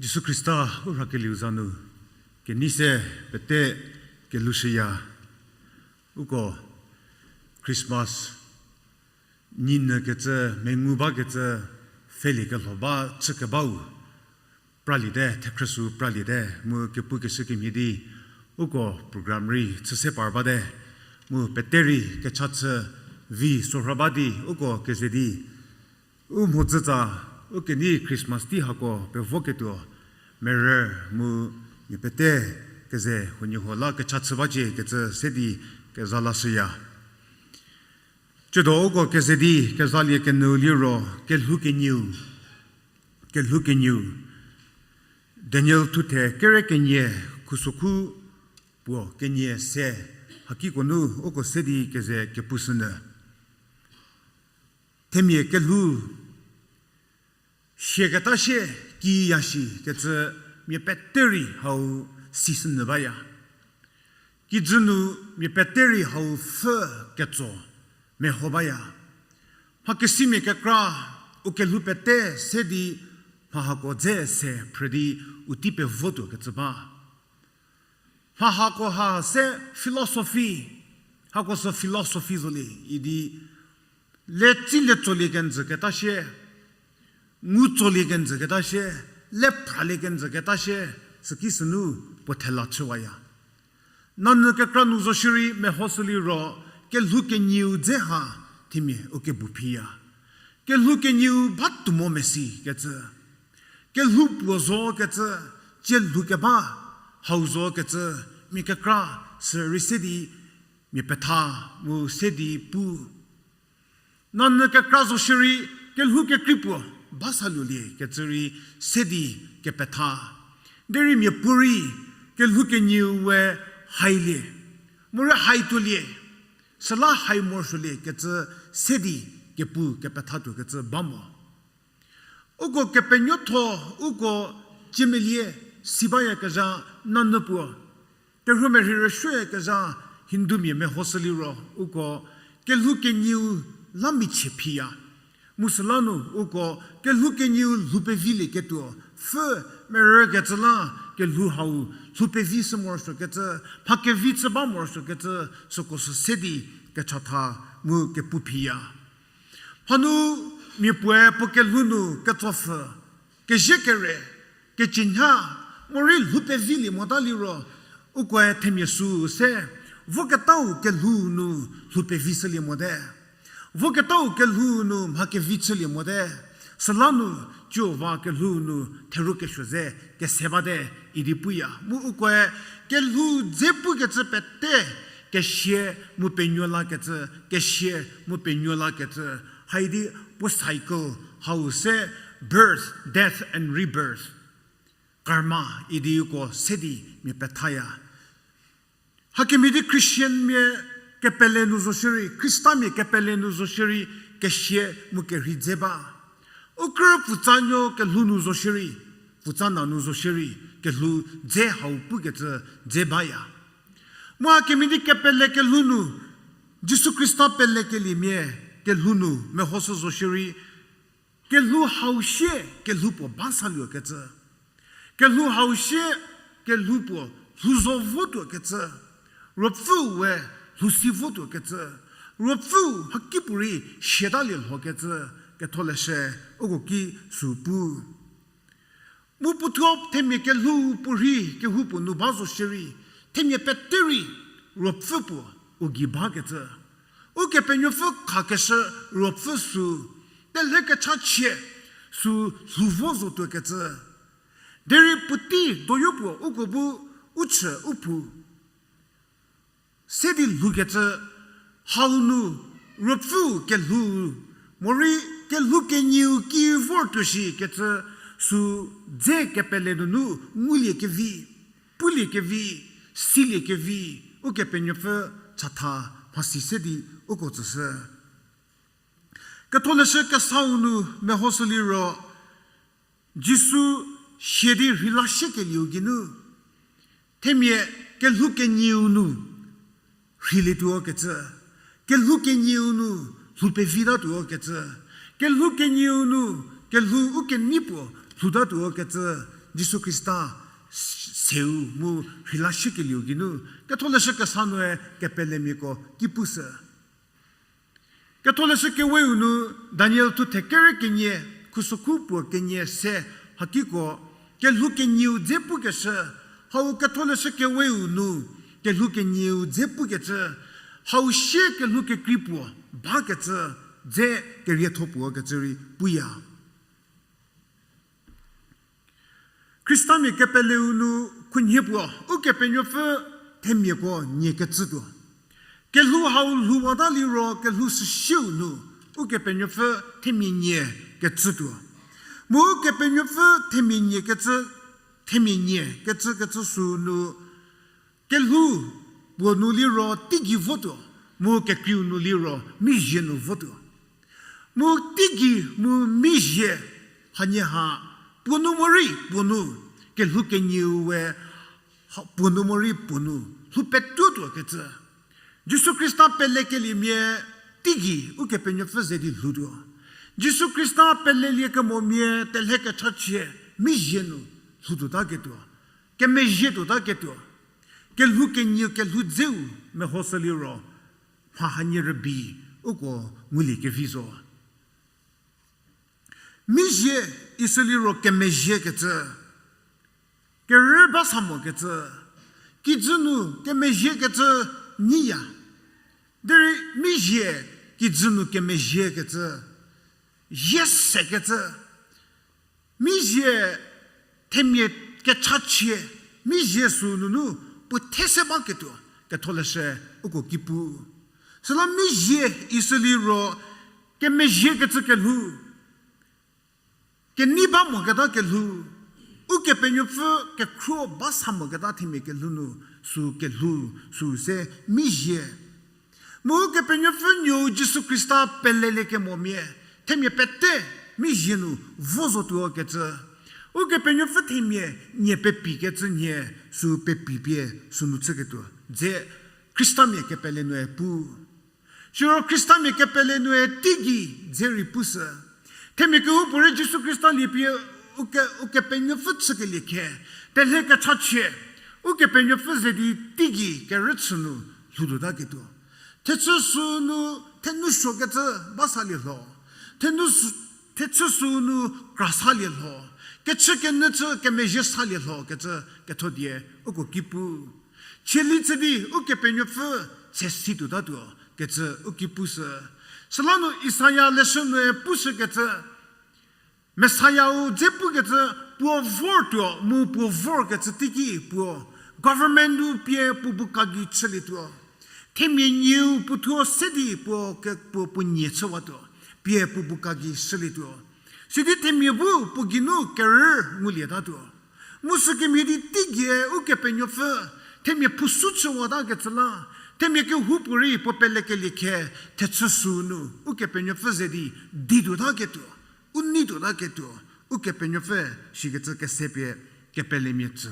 Jisu Khrista u rhakelieu za nu, kenei se pete kelushüya, uko Christmas nyinyü kecü, mengu bakecü, pfheliekelho ba chükebau, praliete, thekhrüsü praliete, mu kepukeshü kemhie di, uko program rei chüse par bate, mu pete rei kecha chü vi sorha ba di, uko keze di, u mhodzütsa, u kenei Christmas tei hako pevoketuo, merü mu mia pete keze huoniehuo la kecha chü bacie kecü se di keza lashüya. Tsiedo uko keze di kezalie kenyü liro, kelhou kenieu, kelhou kenieu. Daniel thuthe kere kenie, khusokhu puo kenie se, hakiko nu uko se di keze kepushünyü. Themia kelhou, siaketa sie, kiya shi kecü mia pete rei hau sishünyü baya. Kijü nu mia pete rei hau pfhü ketso meho baya. Mhakesimia kekra, u kelhou pete se di mha hako dze se phrü di u tei pevotuo kecü ba. Mha hako ha se philosophy, hako sü philosophy zolie idi, le tsi le tsolie kenjü keta sie, ngu tsolie kenjü keta sie, le phralie kenjü keta sie, süki sünu puo thela chüwaya. Nanyü kekra nu zo shierei mehoshü liro, kelhou kenieu dze ha themia u kebu phiya. Kelhou kenieu ba tuo mo mesi kecü, kelhou puo zo kecü, tsie lhou keba hau zo kecü, mia kekra sü rei se di mia petha mu se di pu. Nanyü kekra zo shierei kelhou kekrei puo ba saluolie kecü rei se di kepetha. Derei mia puorei kelhou kenieu we hailie, morei hai tuolie, süla hai morosuolie kecü se di kepu kepethatuo kecü ba mo. Uko kepenuotho, uko ciemelie si bayakezha nanyü puo, terhuomerhei rüsuoyakezha Hindumia mehoshü liro, uko kelhou kenieu la michie phiya. Mu süla nu uko kelhou kenieu lhou pevilieketuo, pfhü merükecü la kelhou hau lhou pevishü morosuokecü, mha kevi chü ba morosuokecü, süko sü se di kechatha mu kepu phiya. Hanu mia puoe puo kelhou nu ketsopfü, kezhie kere, kecünya, morei lhou pevilie mota liro, ukoe themia süu se, voketau kelhou nu lhou pevishülie mote. Voketau kelhou nu mha kevi chülie mote. Süla nu, Jihova kelhou nu theru kesuo ze kese bate idi puya. Mu ukoe kelhou dze pukecü pete, kesia mu penuo lakecü, kesia mu penuo lakecü, haidi puo cycle hau se birth, death and rebirth, karma idi uko se di mia pethaya. Hakemhie di Christianmia kepele nu zo shierei, Khristamia kepele nu zo shierei, kesia mu kerhei dze ba. U krü pfutsanuo kelhou nu zo shierei, pfutsana nu zo shierei, kelhou dze hau pukecü dze baya. Mu hakemhie di kepele kelhou nu, Jisu Khrista pelekeliemia kelhou nu mehoshü zo shierei, kelhou hau sie kelhou puo ba saluokecü, kelhou hau sie kelhou puo lhou zo votuokecü, Ruopfüu we lhou si votuokecü, Ruopfüu mhakipuorei siatalie lhokecü, Ketholeshü uko ki sü pu. Mu puothuo themia kelhou puorei kehoupuo nu ba zo shierei, themia pete rei Ruopfü puo u gei bakecü, Ukepenuopfü khakeshü Ruopfü sü, telhe kechachie sü lhou vo zotuokecü. Derei puotei doyo puo uko bu u chü u pu se di lhoukecü, hau nu Ruopfüu kelhou, morei kelhou kenieu ki vortuo shikecü, sü dze kepele nunu nguliekevi, puliekevi, siliekevi, Ukepenuopfü chatha mhasi se di uko tsüshü. Ketholeshü Kesau nu mehoshü liro, Jisu sia di rheila shiekelieu geinu, themia kelhou kenieu nu rheilietuo kecü, kelhou kenieu nu lhou pevitatuo kecü, kelhou kenieu nu kelhou u kenei puo lhoutatuo kecü, Jisu Khrista s-, seu mu rheila shiekelieu geinu, Ketholeshü Kesa nue kepelemiako ki pushü. Ketholeshü Keweu nu Daniel thuthe kerü kenie, khusokhu puo kenie se hakiko, kelhou kenieu dze pukeshü, hau Ketholeshü Keweu nu, kelhou kenieu dze pukecü, hau sie kelhou kekrei puo bakecü, dze kerietho puo kecü rei puya. Khristamia kepeleu nu khunhie puo, Ukepenuopfü themiako nie kecütuo. Kelhou hau lhouwata liro kelhou süsieu nu, Ukepenuopfü themia nie kecütuo. Mu Ukepenuopfü themia nie kecü, themia nie kecü kecü sünu, kelhou puo nu liro teigei votuo, mu kekreiu nu liro mizie nu votuo. Mu teigei mu mizie hanie ha puo nu morei puo nu, kelhou kenieu we ha puo nu morei puo nu lhou petuotuo kecü. Jisu Khrista pelekeliemia teigei Ukepenuopfü ze di lhoutuo. Jisu Khrista peleliekemomia telhe kechachie mizie nu lhoutuotaketuo, kemezhietuotaketuo. Kelhou kenieu kelhou dzeu mehoshü liro, mha hanie rübei uko ngulie kevi zo. Mizie isü liro kemezhiekecü, kerü ba sa mokecü, kijü nu kemezhiekecü nyiya. Derei mizie kijü nu kemezhiekecü, zie sekecü, mizie themia kechachie, mizie sü nunu puo the se baketuo, Ketholeshü uko ki pu. Süla mizie isü liro kemezhiekecü kelhou, kenei ba moketa kelhou, Ukepenuopfü kekhruo ba sa moketa themia kelhou nu, sü kelhou, sü se mizie. Mu Ukepenuopfü nuou Jisu Khrista peleliekemomia, themia pete mizie nu vo zotuo kecü. Ukepenuopfü themia nie pepikecü nhie, sü pepipie sünu chüketuo dze Khristamia kepele nue pu. Siro Khristamia kepele nue teigei dze rei pushü. Themia kehoupuorei Jisu Khrista liepie uke, Ukepenuopfü chükelie khe, telhe kechachie, Ukepenuopfü ze di teigei kerüchü nu lhoutuotaketuo. Thechü sü nu thenou suokecü ba salie lho. Thenou sü, thechü sü nu kra salie lho. Kechükenyü chü kemezhie salie lho kecü ketho die uko ki pu. Chieli chü di Ukepenuopfü se situotatuo kecü u ki pushü. Süla nu Isaia leshü nue pushükecü, Messiah-u dze pukecü puo vortuo mu puo vorkecü teiki puo government-u pie puo bu kagi chülietuo. Themia nieu puothuo se di puo ke, puo, puo nie chüwatuo, pie puo bu kagi shülietuo. Sidi themia bu puo geinu kerü ngulietatuo. Mu sükemhie di teigie Ukepenuopfü themia phusu chüwatakecü la, themia kehoupuorei puo pelekelie khe thechü sü nu Ukepenuopfü ze di dituotaketuo, u neituotaketuo, Ukepenuopfü shikecü kese pie kepelemia tsü.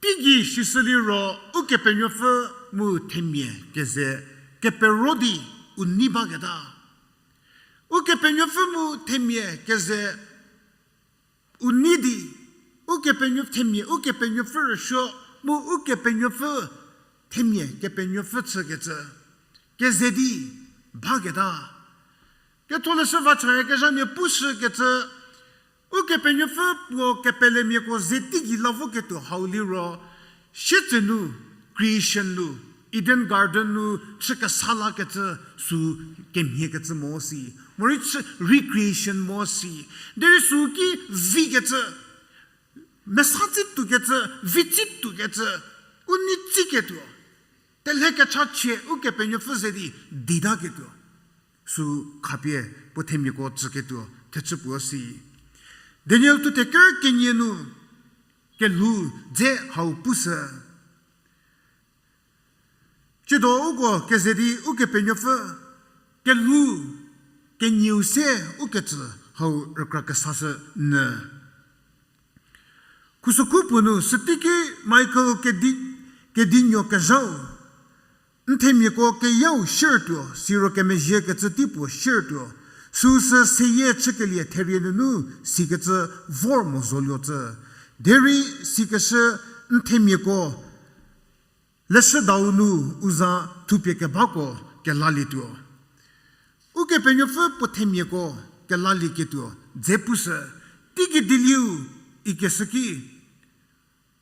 Teigei sishü liro Ukepenuopfü mu themia keze kepero di u nei baketa. Ukepenuopfü mu themia keze u nei di, Ukepenuo-, themia Ukepenuopfü rüsuo mu Ukepenuopfü themia Kepenuopfü chükecü keze di baketa. Ketholeshü va chaya kezhamia pushükecü, Ukepenuopfü puo kepelemiako ze teigei la voketuo hau liro, sietsenu creation nu, Eden Garden nu chü kesa lakecü sü kemhiekecü mo si, morei chü recreation mo si, derei sü ki vikecü, mesa tsituokecü, vi tsituokecü, u nei tsiketuo, telhe kechachie Ukepenuopfü ze di ditaketuo. Sü khapie puo themiako tsüketuo thechü puo si. Daniel thuthe ker kenie nu kelhou dze hau pushü. Tsiedo uko keze di Ukepenuopfü kelhou kenieu se ukecü hau rükra kesashü nyü. Khusokhu puo nu süteiki Michael kedi, kedinuo kezhau, n themiako keyau shiertuo, siro kemezhiekecü tei puo shiertuo, Süusü seyie chükelie therie nunu sikecü vor mo zoluo cü. Derei sikeshü n themiako leshüdau nu u za thupie kebako kelalietuo. Ukepenuopfü puo themiako kelalieketuo dze pushü, teiki dielieu ikeshü ki,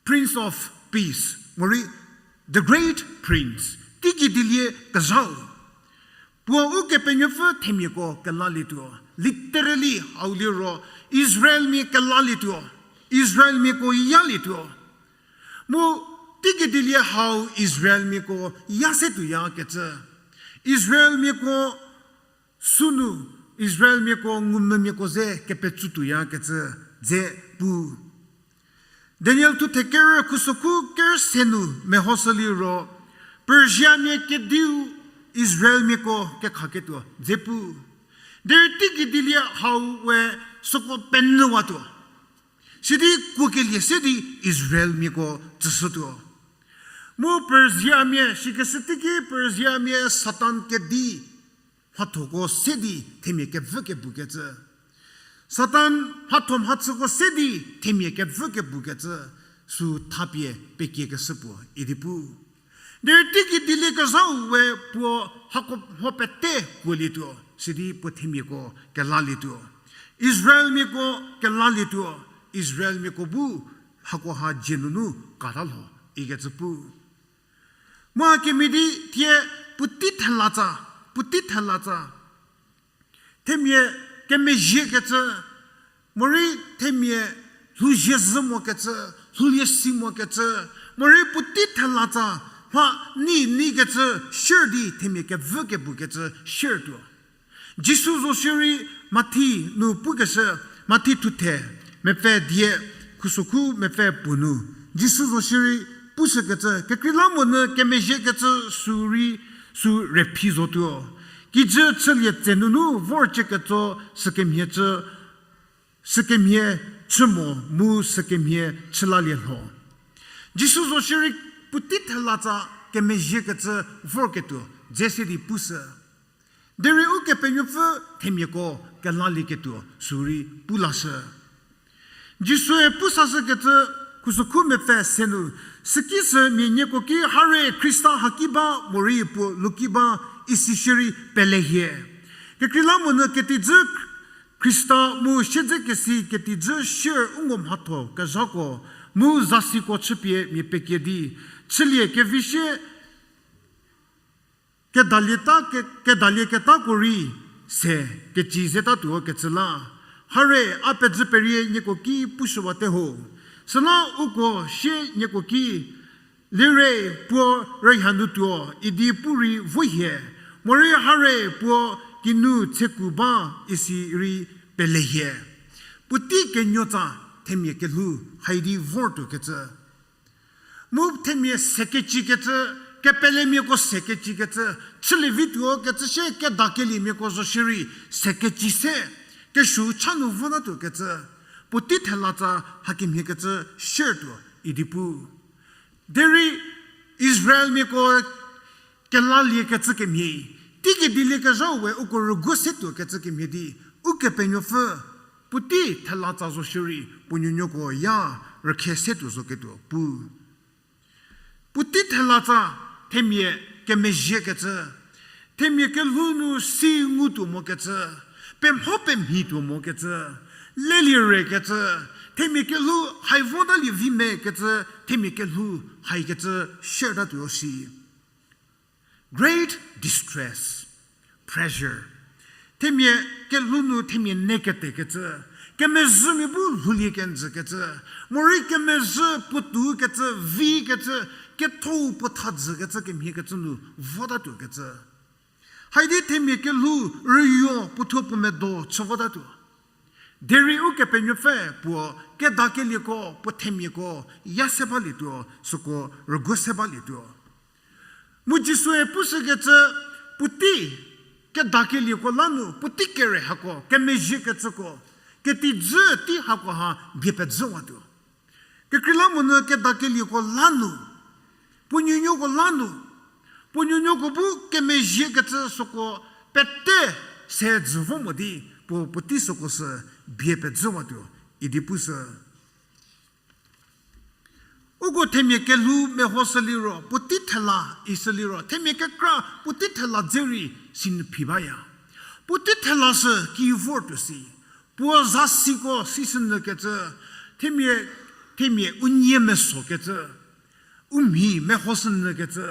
Prince of Peace, morei the great prince, teiki dielie kezhau. Puo Ukepenuopfü themiako kelalietuo. Literally hau liro Israelmia kelalietuo. Israelmiako yalietuo. Mu teiki dielie hau Israelmiako ya se tuoyakecü. Israelmiako sünu, Israelmiako ngumvümiako ze kepetsu tuoyakecü dze pu. Daniel thuthe kerü khusokhu kerü se nu mehoshü liro, Persiamia kediu Israelmiako kekhaketuo dze pu. Derei teiki dielie hau we süko penyüwatuo. Sidi kuokelie se di Israelmiako tsüshütuo. Mu Persiamia, sikeshü teiki Persiamia Satan kedi mhathoko se di themia kevü kebukecü. Satan mhatho mhachüko se di themia kevü kebukecü, sü thapie pekiekeshü puo idi pu. Derei teiki dieliekezhau we puo hako mho pete kuolietuo, sidi puo themiako kelalietuo. Israelmiako kelalietuo, Israelmiako bu hakoha dzie nunu kata lho ikecü pu. Mu hakemhie di thie puotei thelatsa, puotei thelatsa. Themia kemezhiekecü, morei themia lhouzie zhü mokecü, lhoulie si mokecü, morei puotei thelatsa, mha nei neikecü, share di themia kevü kebukecü share tuo. Jisu zo shierei Mathi nu pukeshü, Mathi thuthe, mepfü die, khusokhu mepfü puo nu. Jisu zo shierei pushükecü, kekreilamonyü kemezhiekecü sü rei, sü rüphi zotuo. Kijü chülie tse nunu vor cieketso sükemhie chü, sükemhie chü mo mu sükemhie chü lalie lho. Jisu zo shierei puotei thelatsa kemezhiekecü vorketuo dze se di pushü. Derei Ukepenuopfü themiako kelalieketuo sü rei pu lashü. Jisue pu sashükecü khusokhu mepfü se nu, süki sü mia nieko ki hare Khrista haki ba morei puo luki ba isi shierei pele hie. Kekreilamonyü ketijü Khrista mu siedzekesi ketijü share u ngo mhatho kezhako mu zasiko chüpie mia pekie di, chülie kevi sie kedalieta ke-, kedalieketako rei se keci zetatuo kecü la. Hare a pezü perie nieko ki pushüwate ho. Süla uko sie nieko ki, lire puo rüha nu tuo idi pu rei vo hie, morei hare puo kinu tseku ba isi rei pele hie. Puotei kenuotsa themia kelhou haidi vortuokecü. Mu themia se kecikecü, kepelemiako se kecikecü, chülie vituo kecü sie kedakeliemiako zo shierei se keci se, kesuo cha nu votatuokecü, puotei thelatsa hakemhiekecü share tuo idi pu. Derei Israelmiako kelaliekecü kemhie, teiki dieliekezhau we uko rüguo se tuokecü kemhie di, Ukepenuopfü puotei thelatsa zo shierei puo nuonuoko ya rükhe se tuo zoketuo pu. Puotei thelatsa themia kemezhiekecü, themia kelhou nu si ngutuo mokecü, pemho pemhituo mokecü, lelie rekecü, themia kelhou hai votalie vi mekecü, themia kelhou haikecü sharetatuo si. Great distress, pressure. Themia kelhou nu themia neketekecü, kemezhümia bu lhoulie kenjükecü, morei kemezhü puotoukecü, vikecü, kethou puo thajükecü kemhiekecü nu votatuokecü. Haidi themia kelhou rüyo puothuo puo medo chü votatuo. Derei Ukepenuopfü puo kedakelieko, puo themiako ya se balietuo, süko rüguo se balietuo. Mu Jisue pushükecü puotei kedakelieko la nu, puotei kere hako, kemezhiekecüko, ketijü tei hakoha bie pezhüwatuo. Kekreilamonyü kedakelieko la nu, puo nuonuoko la nu, puo nuonuoko bu kemezhiekecü süko pete se dzü vo mo di, puo puotei süko sü bie pezhüwatuo, idi pushü. Uko themia kelhou mehoshü liro, puotei thela ishü liro, themia kekra puotei thela dze rei sinyü phi baya. Puotei thela sü ki vortuo si. Puo zasiko sishünyü kecü, themia, themia u nie meso kecü, u mhi mehoshünyü kecü,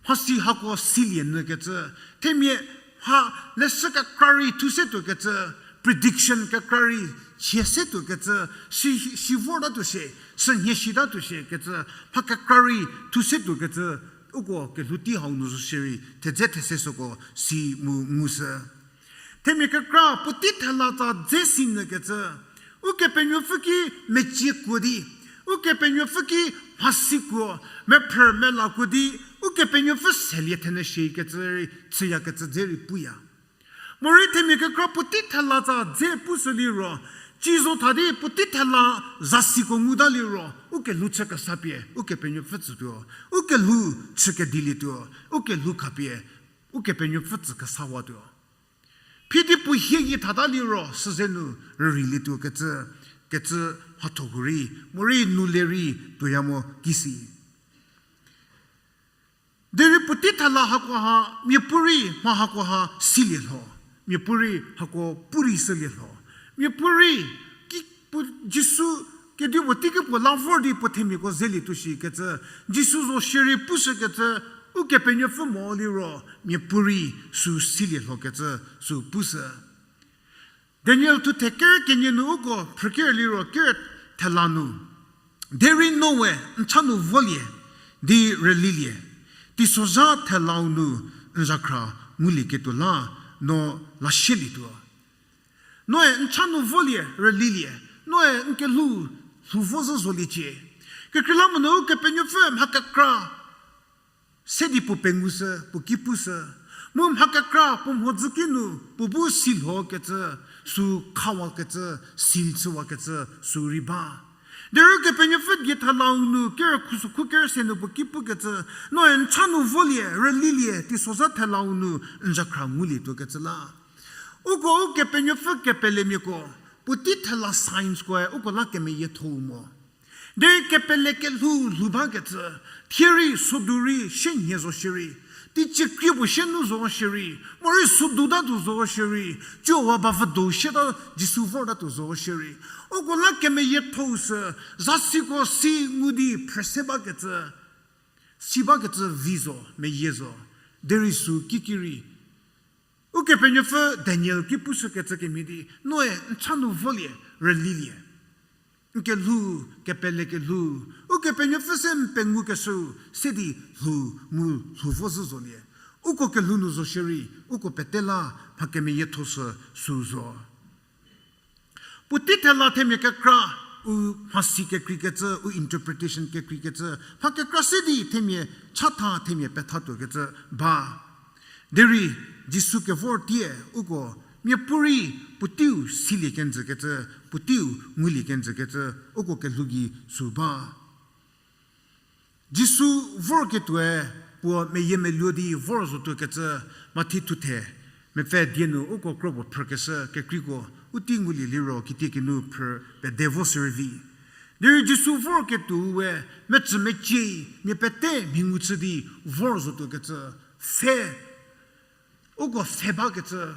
mhasi hako silie nyü kecü, themia mha leshü kekra rei thu se tuo kecü, prediction kekra rei chie se tuo kecü, si, si vortatuo shie, sünhie shitatuo shie kecü, mha kekra rei thu se tuo kecü, uko kelhou tei hau nu zo shierei, thedze these süko si mu ngushü. Themia kekra puotei thela tsa dze sinyü kecü, Ukepenuopfü ki mecie kuo di, Ukepenuopfü ki mhasi kuo, mephrü mela kuo di, Ukepenuopfü selie thenyü shie kecü rei chüyakecü dze rei puya. Morei themia kekra puotei thela tsa dze pushü liro, ci zo tha di puotei thela zasiko nguta liro, ukelhou chü kesa pie Ukepenuopfü tsütuo, ukelhou chü kedilietuo, ukelhou khapie Ukepenuopfü tsü kesawatuo. Phi di puo hie gei thata liro süze nu rüreilietuo kecü, kecü mhatho hurei, morei nu le rei tuoya mo kisi. Derei puotei thela hakoha, miapuorei mha hakoha silie lho, miapuorei hako purei shülie lho, miapuorei ki puo Jisu kedipuo teiki puo la vor di puo themiako zelietuo shi kecü, Jisu zo shierei pushü kecü, Ukepenuopfü mo liro, miapuorei sü silie lho kecü, sü pushü. Daniel thuthe ker kenie nu uko phrüker liro ker thela nu. Derei noe n cha nu volie, di rülilie, teisozha thelau nu n zhakhra ngulieketuo la, no lasielietuo. Noe n cha nu volie, rülilie, noe n kelhou, lhou vo zhü zoliecie. Kekreilamonyü Ukepenuopfü mha kekra se di puo pengushü, puo ki pushü. Mu mha kekra puo mhodzü ki nu puo bu silho kecü, sü khawakecü, seal chüwakecü, sü rei ba. Derei Ukepenuopfü die thelau nu ker khusükhu ker se nu puo ki pukecü, noe n cha nu volie, rülilie, teisozha thelau nu n zhakhra ngulietuo kecü la. Uko Ukepenuopfü kepelemiako, puotei thela signskoe uko la kemeyiethou mo. Derei kepele kelhou lhou bakecü, thie rei sodu rei sienhie zo shierei, teicie krie puo sie nu zo shierei, morei sodu tatuo zo shierei, ciowa ba vüdo sieta Jisu vortatuo zo shierei, uko la kemeyiethou sü, zasiko si ngu di phrese bakecü, si bakecü vi zo, meyie zo, derei sü kiki rei Ukepenuopfü Daniel ki pushükecü kemhie di, noe n cha nu volie, rülilie. N kelhou, kepele kelhou, Ukepenuopfü se n pengukeshüu, se di lhou mu lhou vo zhü zolie. Uko kelhou nu zo shierei, uko pete la mha kemeyietho sü sü zo. Puotei thela themia kekra, u mhasi kekreikecü, u interpretation kekreikecü, mha kekra se di themia chatha themia pethatuokecü ba. Derei Jisu kevor tie uko miapuorei puoteiu silie kenjükecü, puoteiu ngulie kenjükecü, uko kelhou gei sü ba. Jisu vorketuoe puo meyiemeluo di vor zotuokecü Mathi thuthe mepfü die nu uko kropuo phrükeshü kekreiko u tei ngulie liro kitiekinu phrü pede vo sürei vi. Derei Jisu vorketuou we mecü mecie mia pete mhi ngu chü di vor zotuokecü pfhe uko pfhe bakecü,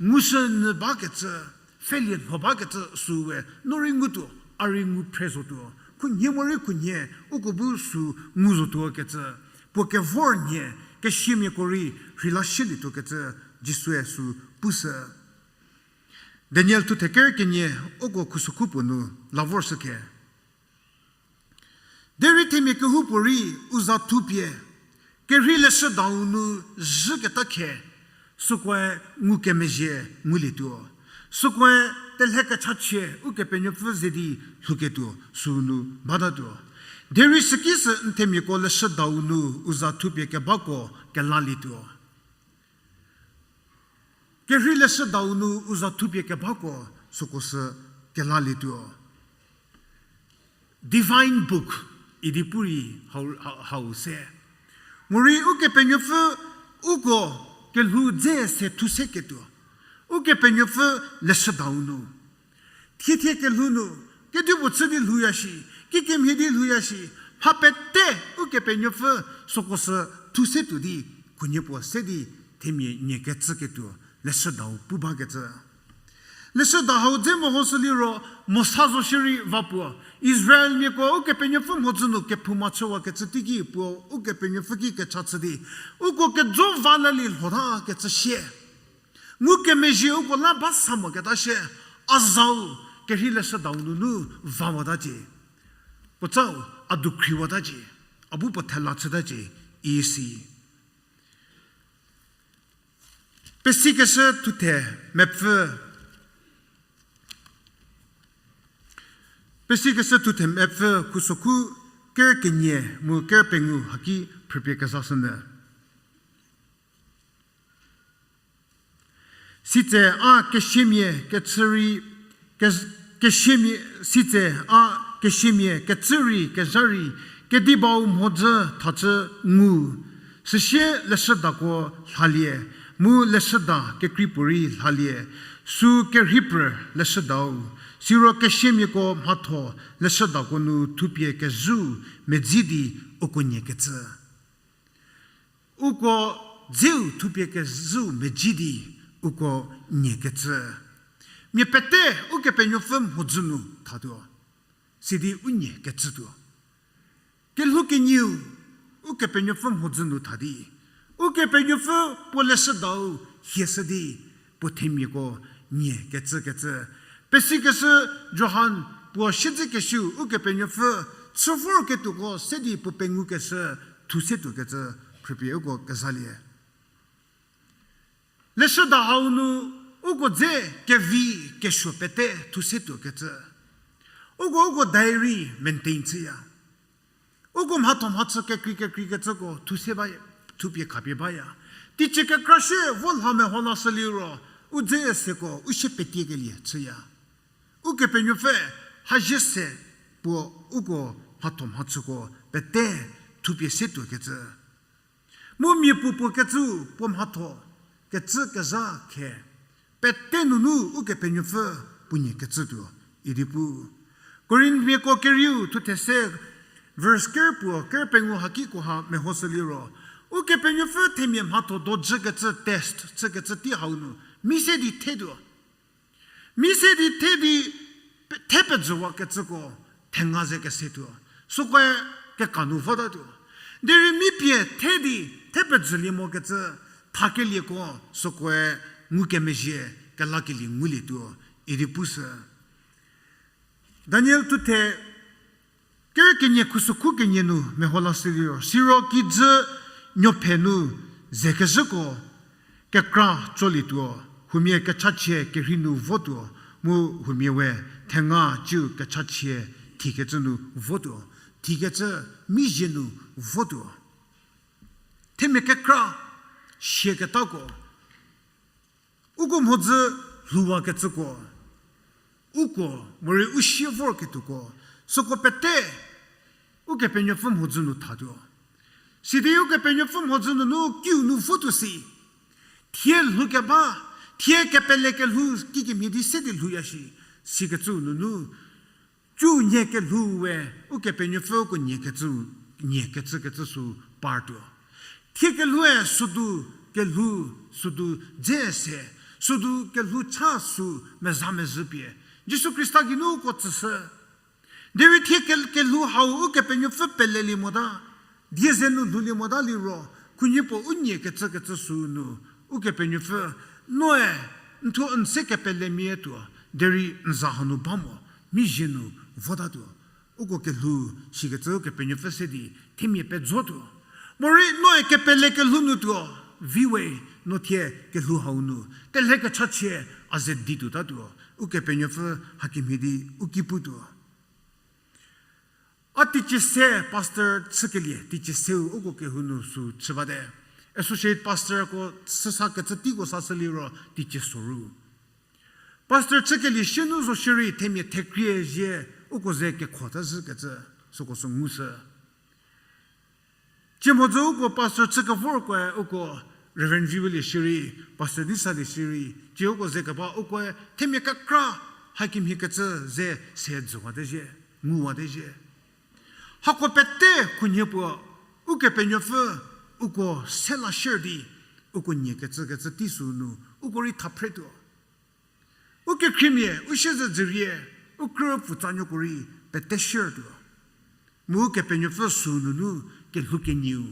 ngushünyü bakecü, pfhelie lho bakecü süu we no rei ngutuo, a rei ngu phre zotuo, khunhie morei khunhie uko bu sü ngu zotuo kecü, puo kevor nhie, kesiamiako rei rheila sielietuo kecü, Jisue sü pushü. Daniel thuthe ker kenie uko khusükhu puo nu la vorshü khe. Derei themia kehoupuorei u za thupie, kerhei leshüdau nu zhüketa khe, sükoe ngukemezhie ngulietuo. Sükoe telhe kechachie Ukepenuopfü ze di lhouketuo sünu batatuo. Derei süki sü n themiako leshüdau nu u za thupie kebako kelalietuo. Kerhei leshüdau nu u za thupie kebako süko sü kelalietuo. Divine book idi pu rei hau, hau, hau se. Morei Ukepenuopfü uko kelhou dze se thu se ketuo. Ukepenuopfü leshüdau nu, thie thie kelhou nu, kedipuo chü di lhouya shi, kikemhie di lhouya shi, mha pete Ukepenuopfü süko sü thu se tuo di, khunhie puo se di themia nie kecüketuo leshüdau pu bakecü. Leshüda hau dze mehoshü liro, Mosa zo shierei va puo, Israelmiako Ukepenuopfü mhodzü nu kephouma chüwakecü teiki puo Ukepenuopfü ki kecha chü di, uko kejo va la lie lhotakecü sie. Ngukemezhie uko la ba sa moketa sie, a zau kerhei leshüdau nunu vawatacie. Puotsau, a dukhriwatacie, a bu puo thela chütacie, isi. Pesikeshü thuthe mepfü. Pesikeshü thuthe mepfü khusokhu ker kenie mu ker pengou haki phrüpie kezashünyü. Sitse a kesiamia kecü rei, ke-, kesiamia, sitse a kesiamia kecü rei kezha rei, kedibau mhodzü thacü ngu, süsie leshüdako lhalie, mu leshüda kekrei puorei lhalie, sü kerhei prü leshüdau, siro kesiamiako mhatho leshüdako nu thupie kezhüu medzi di uko nie kecü. Uko dzeu thupie kezhüu medzi di uko nie kecü. Mia pete Ukepenuopfü mhodzü nu thatuo. Sidi u nie kecütuo. Kelhou kenieu Ukepenuopfü mhodzü nu tha di, Ukepenuopfü puo leshüdau hieshü di, puo themiako nie kecü kecü. Pesikeshü Johan puo siedzekesiu Ukepenuopfü chü vorketuoko se di puo pengou keshü thu se tuokecü phrüpie uko kezalie. Leshüda hau nu uko dze kevi kesuo pete thu se tuokecü. Uko uko diary maintain chüya. Uko mhatho mhachü kekrei kekrei kecüko thuse ba, thupie khapie baya. Teicie kekra sie vo lha meho lashü liro, u dze seko u sie petiekelie chüya. Ukepenuopfü ha zhie se puo uko mhatho mhachüko pete thupie se tuokecü. Mu mia puopuo kecü puo mhatho kecü kezha khe pete nunu Ukepenuopfü puo nie kecütuo idi pu. Korinthmiako kerieu thuthe se verse ker puo ker pengou hakiko ha mehoshü liro, Ukepenuopfü themia mhatho dojükecü test chükecü tei hau nu mi se di thetuo. Mi se di the di pe-, the pejüwakecüko thenga ze kesetuo. Sükoe keka nu votatuo. Derei mi pie the di the pejülie mokecü thakelieko sükoe ngukemezhie kelakelie ngulietuo idi pushü. Daniel thuthe ker kenie khusokhu kenie nu meho lashü liro, siro kijü nuophe nu ze kezhüko kekra tsolietuo, huomia kechachie kerhei nu votuo, mu huomia we thenga ciu kechachie thikecü nu votuo, thikecü mizhie nu votuo. Themia kekra siaketako uko mhodzü lhouwakecüko, uko morei u sie vorketuoko, süko pete Ukepenuopfü mhodzü nu thatuo. Sidi Ukepenuopfü mhodzü nunu kiu nu votuo si. Thie lhoukeba, thie kepele kelhou kikemhie di se di lhouya shi, sikecü nunu Cü nie kelhou we Ukepenuopfü uko nie kecü, nie kecü kecü sü partuo. Thie kelhoue südu kelhou, südu dze se, südu kelhou cha sü meza mezhü pie Jisu Khrista geinu uko tsüshü. Derei thie ke-, kelhou hau Ukepenuopfü pelelie mota, die ze nu lhoulie mota liro, khunhie puo u nie kecü kecü sü nu, Ukepenuopfü, noe, n thuo n se kepelemia tuo, derei n za hanu ba mo, mizhie nu votatuo. Uko kelhou, sikecü Ukepenuopfü se di, themia pejotuo. Morei noe kepele kelhou nu tuo, vi we, no thie kelhou hau nu, telhe kechachie, a ze di tuotatuo, Ukepenuopfü hakemhie di, u ki putuo. A teicie se pastor chükelie, teicie seu uko kehou nu sü chü bate. Associate pastorko süsa kecü teiko sashü liro teicie soru. Pastor chükelie sie nu zo shierei themia thekrie zie uko ze kekho ta zhükecü süko sü ngushü. Cie mhodzü uko pastor chü kevorkoe uko Reverend Vivelie shierei, Pastor Nisalie shierei, tsieuko ze keba ukoe themia kekra hakemhie kecü ze se dzüwate zhie, nguwate zhie. Hako pete khunhie puo, Ukepenuopfü uko sela shier di, uko nie kecü kecü tei süu nu, uko rei thaphretuo. Ukekhriemia, u siezedzürie, u krü pfutsanuoko rei pete shiertuo. Mu Ukepenuopfü süu nunu kelhou kenieu,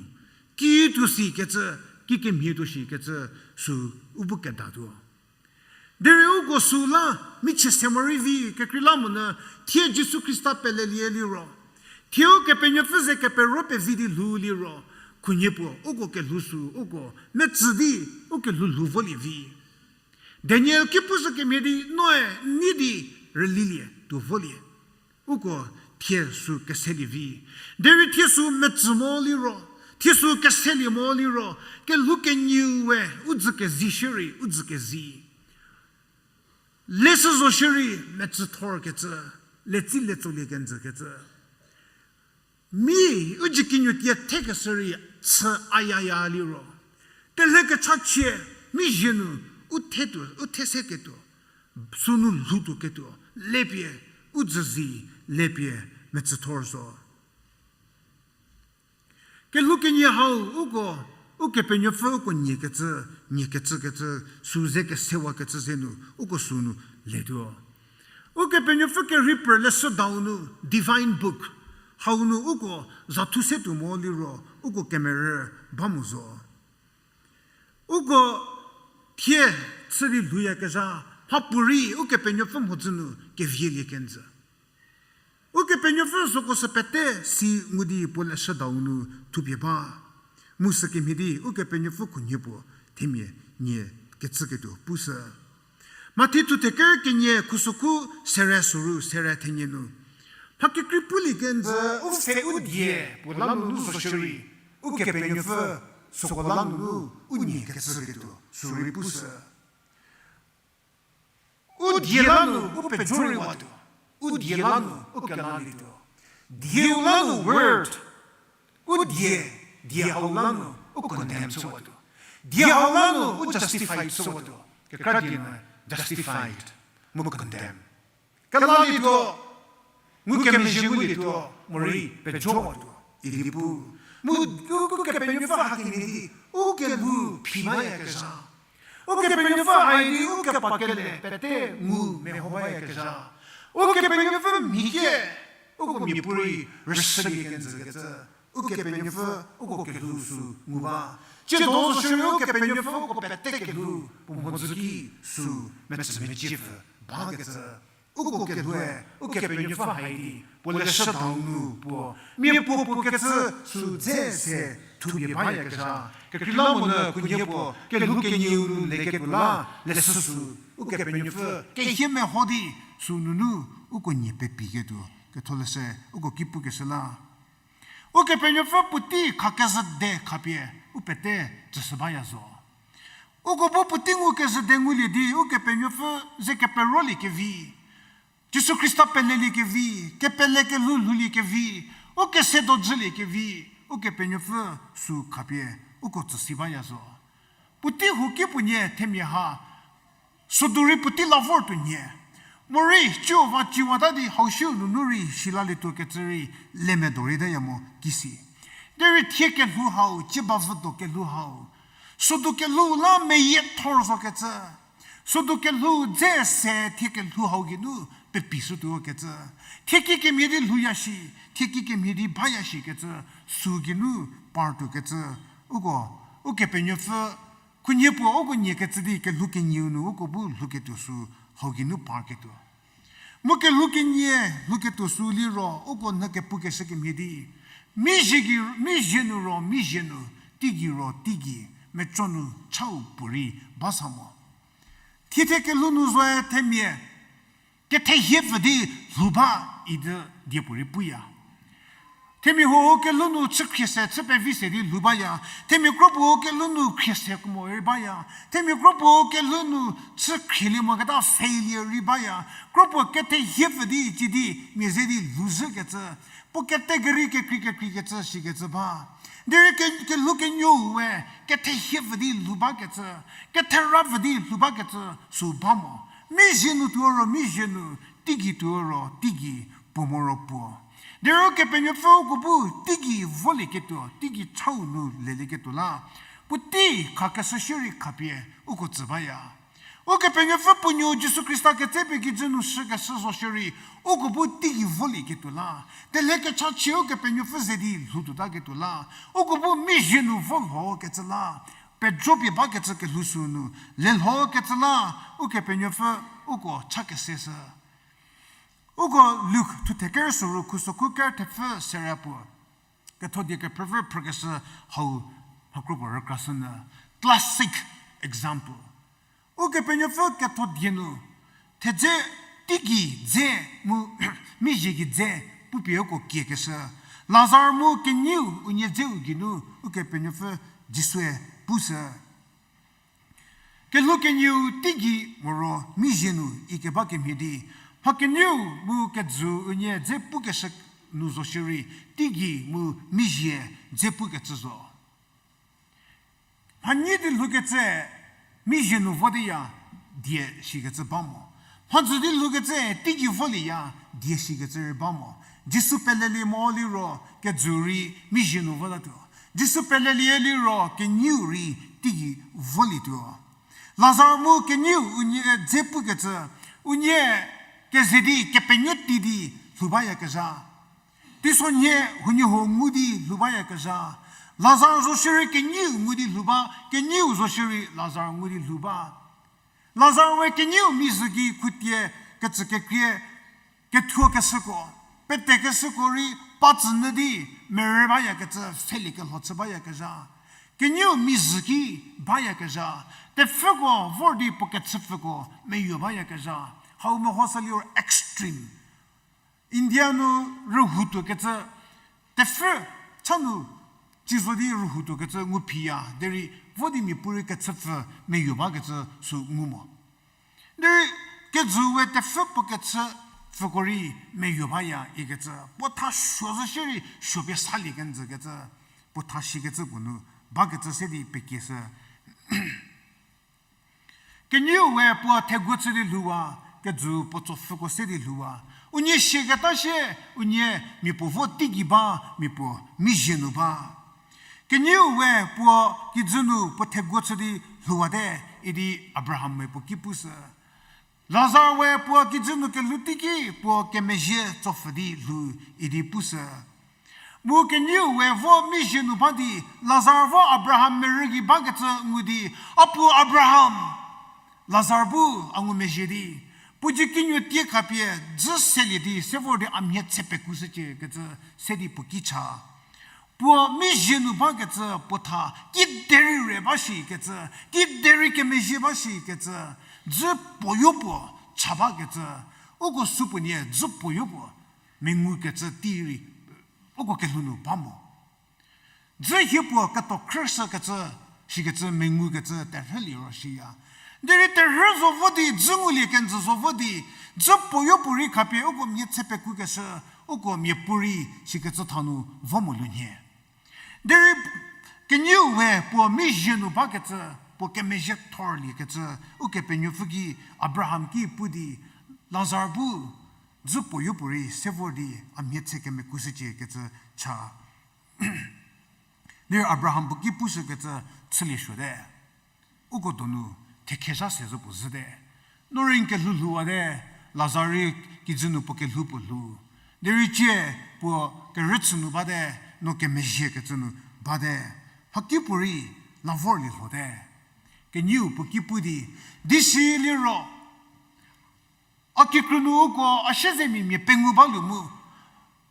ki tuo si kecü, kikemhie tuo shi kecü süu u bu kedatuo. Derei uko süu la, michie se morei vi, kekreilamonyü, thie Jisu Khrista pelelie liro, thie Ukepenuopfü ze kepero pevi di lhou liro, khunhie puo, uko kelhou süu, uko metsü di, u kelhou lhou volie vi. Daniel ki pushü kemhie di noe nei di rülilie tuo volie. Uko thie süu keselie vi. Derei thie süu metsü mo liro, thie süu keselie mo liro, kelhou kenieu we u dzü kezi shierei, u dzü kezi. Leshü zo shierei metsüthor kecü, letsi letsolie kenjü kecü. Mi u dzie kinuo tie thekeshü rei chü ayaya liro, telhe kechachie, mi zie nu u the tuo, u the se ketuo, sünu lhoutuo ketuo, lepie, u dzü zi, lepie, metsüthor zo. Kelhou kenie hau uko, Ukepenuopfü uko nie kecü, nie kecü kecü, süu ze kesewakecü ze nu, uko süu nu letuo. Ukepenuopfü kerhei pr leshüdau nu, divine book, hau nu uko za thu se tuo mo liro, uko kemerü ba mo zo. Uko thie chü di lhouyakezha, mhapuorei Ukepenuopfü mhodzü nu kevielie kenjü. Ukepenuopfü süko sü pete si ngu di puo leshüdau nu thupie ba. Mu sükemhie di Ukepenuopfü khunhie puo themia nie kecüketuo pushü. Mathi thu theker kenie khusokhu sere soru sere thenie nu, mha kekrei pulie kenjü, u pfhe u die puo la nunu zo shierei, Ukepenuopfü süko la nunu u nie kecüketuo sürei pushü. U die la nu u pejo rei watuo, u die la nu u kelalietuo. Dieu la nu word, u die, die hau la nu u condemn chüwatuo. Die hau la nu u justify chüwatuo. Kekra die nu justified, mu condemn. Kelalietuo, ngukemezhie ngulietuo, morei pejowatuo idi pu. Mu u, Ukepenuopfü hakemhie di, u kelhou phi bayakezha. Ukepenuopfü hai di u kepa kele pete ngu meho bayakezha. Ukepenuopfü mhikie, uko miapuorei rüshülie kenjü kecü. Ukepenuopfü uko kelhou sü ngu ba. Tsiedo zo shierei Ukepenuopfü uko pete kelhou puo mhodzü ki sü metsümeciepfü bakecü. Uko kelhoue, Ukepenuopfü hai di, puo leshüdau nu puo, miapuo puo kecü sü dze se thupie bayakezha. Kekreilamonyü khunhie puo kelhou kenieu nu leketuo la, leshü sü, Ukepenuopfü kehie meho di, sü nunu uko nie pepiketuo, ketholeshü uko ki pukeshü la. Ukepenuopfü puotei khakezhü de khapie, u pete tsüshü baya zo. Uko bu puotei ngu kezhü de ngulie di, Ukepenuopfü ze keperoliekevi, Jisu Khrista peleliekevi, kepele kelhou lhouliekevi, u kese dojüliekevi, Ukepenuopfü sü khapie, uko tsüsi baya zo. Puotei huki puo nie themia ha, sodu rei puotei la vor tuo nie. Morei, ciu va ciwata di hau siu nunu rei silalietuo kecü rei le medo rei taya mo kisi. Derei thie kelhou hau, cie bavüdo kelhou hau. Sodu kelhou la meyiethor zokecü. Sodu kelhou dze se thie kelhou hau geinu pepi shütuo kecü. Thie kikemhie di lhouya shi, thie kikemhie di baya shikecü, sü geinu partuo kecü. Uko, Ukepenuopfü, khunhie puo uko nie kecü di kelhou kenieu nu uko bu lhouketuo sü hau geinu parketuo. Mu kelhou kenie lhouketuo sü liro, uko nyü kepukeshü kemhie di, mi zie gei, mi zie nu ro, mi zie nu, teigei ro, teigei, meco nu chau puorei ba sa mo. Thie thie kelhou nu zoe themia, kethehiepfü di lhou ba idi diepuorei puya. Themia huo kelhou nu chü khrie se, chü pevi se di lhou baya. Themia kropuo kelhou nu khrie se kemo rei baya. Themia kropuo kelhou nu chü khrielie moketa failure rei baya. Kropuo kethehiepfü di ci di mia ze di lhouzhükecü. Puo category kekrei kekreikecü shikecü ba. Derei ke, kelhou kenuou we, kethehie pfü di lhou bakecü, kethera pfü di lhou bakecü, sü ba mo. Mizhie nu tuo ro, mizhie nu, teigei tuo ro, teigei puo mo ro puo. Derei Ukepenuopfü uko bu, teigei volieketuo, teigei chau nu lelieketuo la. Puotei khakeshü shierei khapie, uko tsü baya. Ukepenuopfü puo nuo Jisu Khrista ketsepie kijü nu shükeshü zo shierei, uko bu teigei volieketuo la. Telhe kechachie Ukepenuopfü ze di lhoutuotaketuo la. Uko bu mizhie nu vo lhokecü la. Pejopie bakecü kelhou sü nu, le lhokecü la, Ukepenuopfü, uko cha kese shü. Uko Luk thuthe ker soru khusokhu ker thepfü sera puo. Kethodie kephrüpfü phrükeshü hau mhakro puo rükrashünyü. Classic example. Ukepenuopfü kethodie nu, thedze teigei dze mu mizhie gei dze pupie uko kiekeshü. Lazar mu kenieu unie dzeu geinu Ukepenuopfü Jisue pushü. Kelhou kenieu teigei moro mizhie nu ikeba kemhie di, mha kenieu mu kejü unie dze pukeshü nu zo shierei, teigei mu mizhie dze pukecü zo. Mhanyi di lhoukecü mizhie nu vo di ya die shikecü ba mo. Mhadzü di lhoukecü teigei volieya die shikecü rei ba mo. Jisu pelelie mo liro kejü rei mizhie nu volatuo. Jisu pelelie liro kenieu rei teigei volietuo. Lazar mu kenieu unie dze pukecü, unie keze di kepenuo tei di lhou bayakezha. Teisonhie huoniehuo ngu di lhou bayakezha. Lazar zo shierei kenieu ngu di lhou ba, kenieu zo shierei Lazar ngu di lhou ba. Lazar we kenieu mizhü ki khutie kecükekrie, kethuo keshüko, pete keshüko rei pa tsünyü di merü bayakecü, pfhelie kelho chü bayakezha. Kenieu mizhü ki bayakezha. Tepfüko vor di puo kechüpfüko meyuo bayakezha. Hau meho sü liro extreme. India nu rühoutuokecü, tepfü cha nu, ci zo di rühoutuokecü ngu phiya, derei vo di miapuorei kechüpfü meyuo bakecü sü ngu mo. Derei kejü we tepfü puo kechüpfüko rei meyuo baya ikecü, puo tha suo zo shierei suo pie salie kenjükecü, puo tha shikecü puo nu bakecü se di pekieshü. Kenieu we puo theguo chü di lhouwa, kejü puo tsopfüko se di lhouwa. Unie siaketa sie, unie mia puo vo teigei ba, mia puo mizhie nu ba. Kenieu we puo kijü nu puo theguo chü di lhouwate, idi Abraham-e puo ki pushü. Lazar we puo kijü nu kelhou teiki puo kemezhie tsopfü di lhou idi pushü. Mu kenieu we vo mizhie nu ba di, Lazar vo Abraham merü gei bakecü ngu di, a puo Abraham, Lazar bu a ngumezhie di, puo dzie kinuo tie khapie dzü selie di se vor di a mhie tse pekushücie kecü se di puo ki cha. Puo mizhie nu bakecü puo tha kiderei re ba shikecü, kiderei kemezhie ba shikecü, dzü puoyo puo cha bakecü, uko supuonie dzü puoyo puo mengukecü tei rei uko kelhou nu ba mo. Dzü hie puo keto khrüshükecü, shikecü mengukecü terhü liro shiya. Derei terhü zo vo di, dzü ngulie kenjü zo vo di, dzü puoyo puo rei khapie uko mhie tse pekukeshü, uko miapuorei shikecü tha nu vo mo lunhie. Derei kenieu we puo mizhie nu bakecü, puo kemezhie thorliekecü, Ukepenuopfü ki Abraham ki pu di, Lazar bu dzü puoyo puo rei se vor di a mhie tse kemekushücie kecü cha. Derei Abraham puo ki pushükecü chülie suote. Uko donu thekhe zha se zo puo zhüte. No rei n kelhou lhouwate, Lazar rei kijü nu puo kelhou puo lhou. Derei cie puo kerüchü nu bate, no kemezhiekecü nu bate. Mhakipuorei la vorlie lhote. Kenieu puo ki pu di, di si liro a kikru nu uko a siezemia mia pengou balie mu,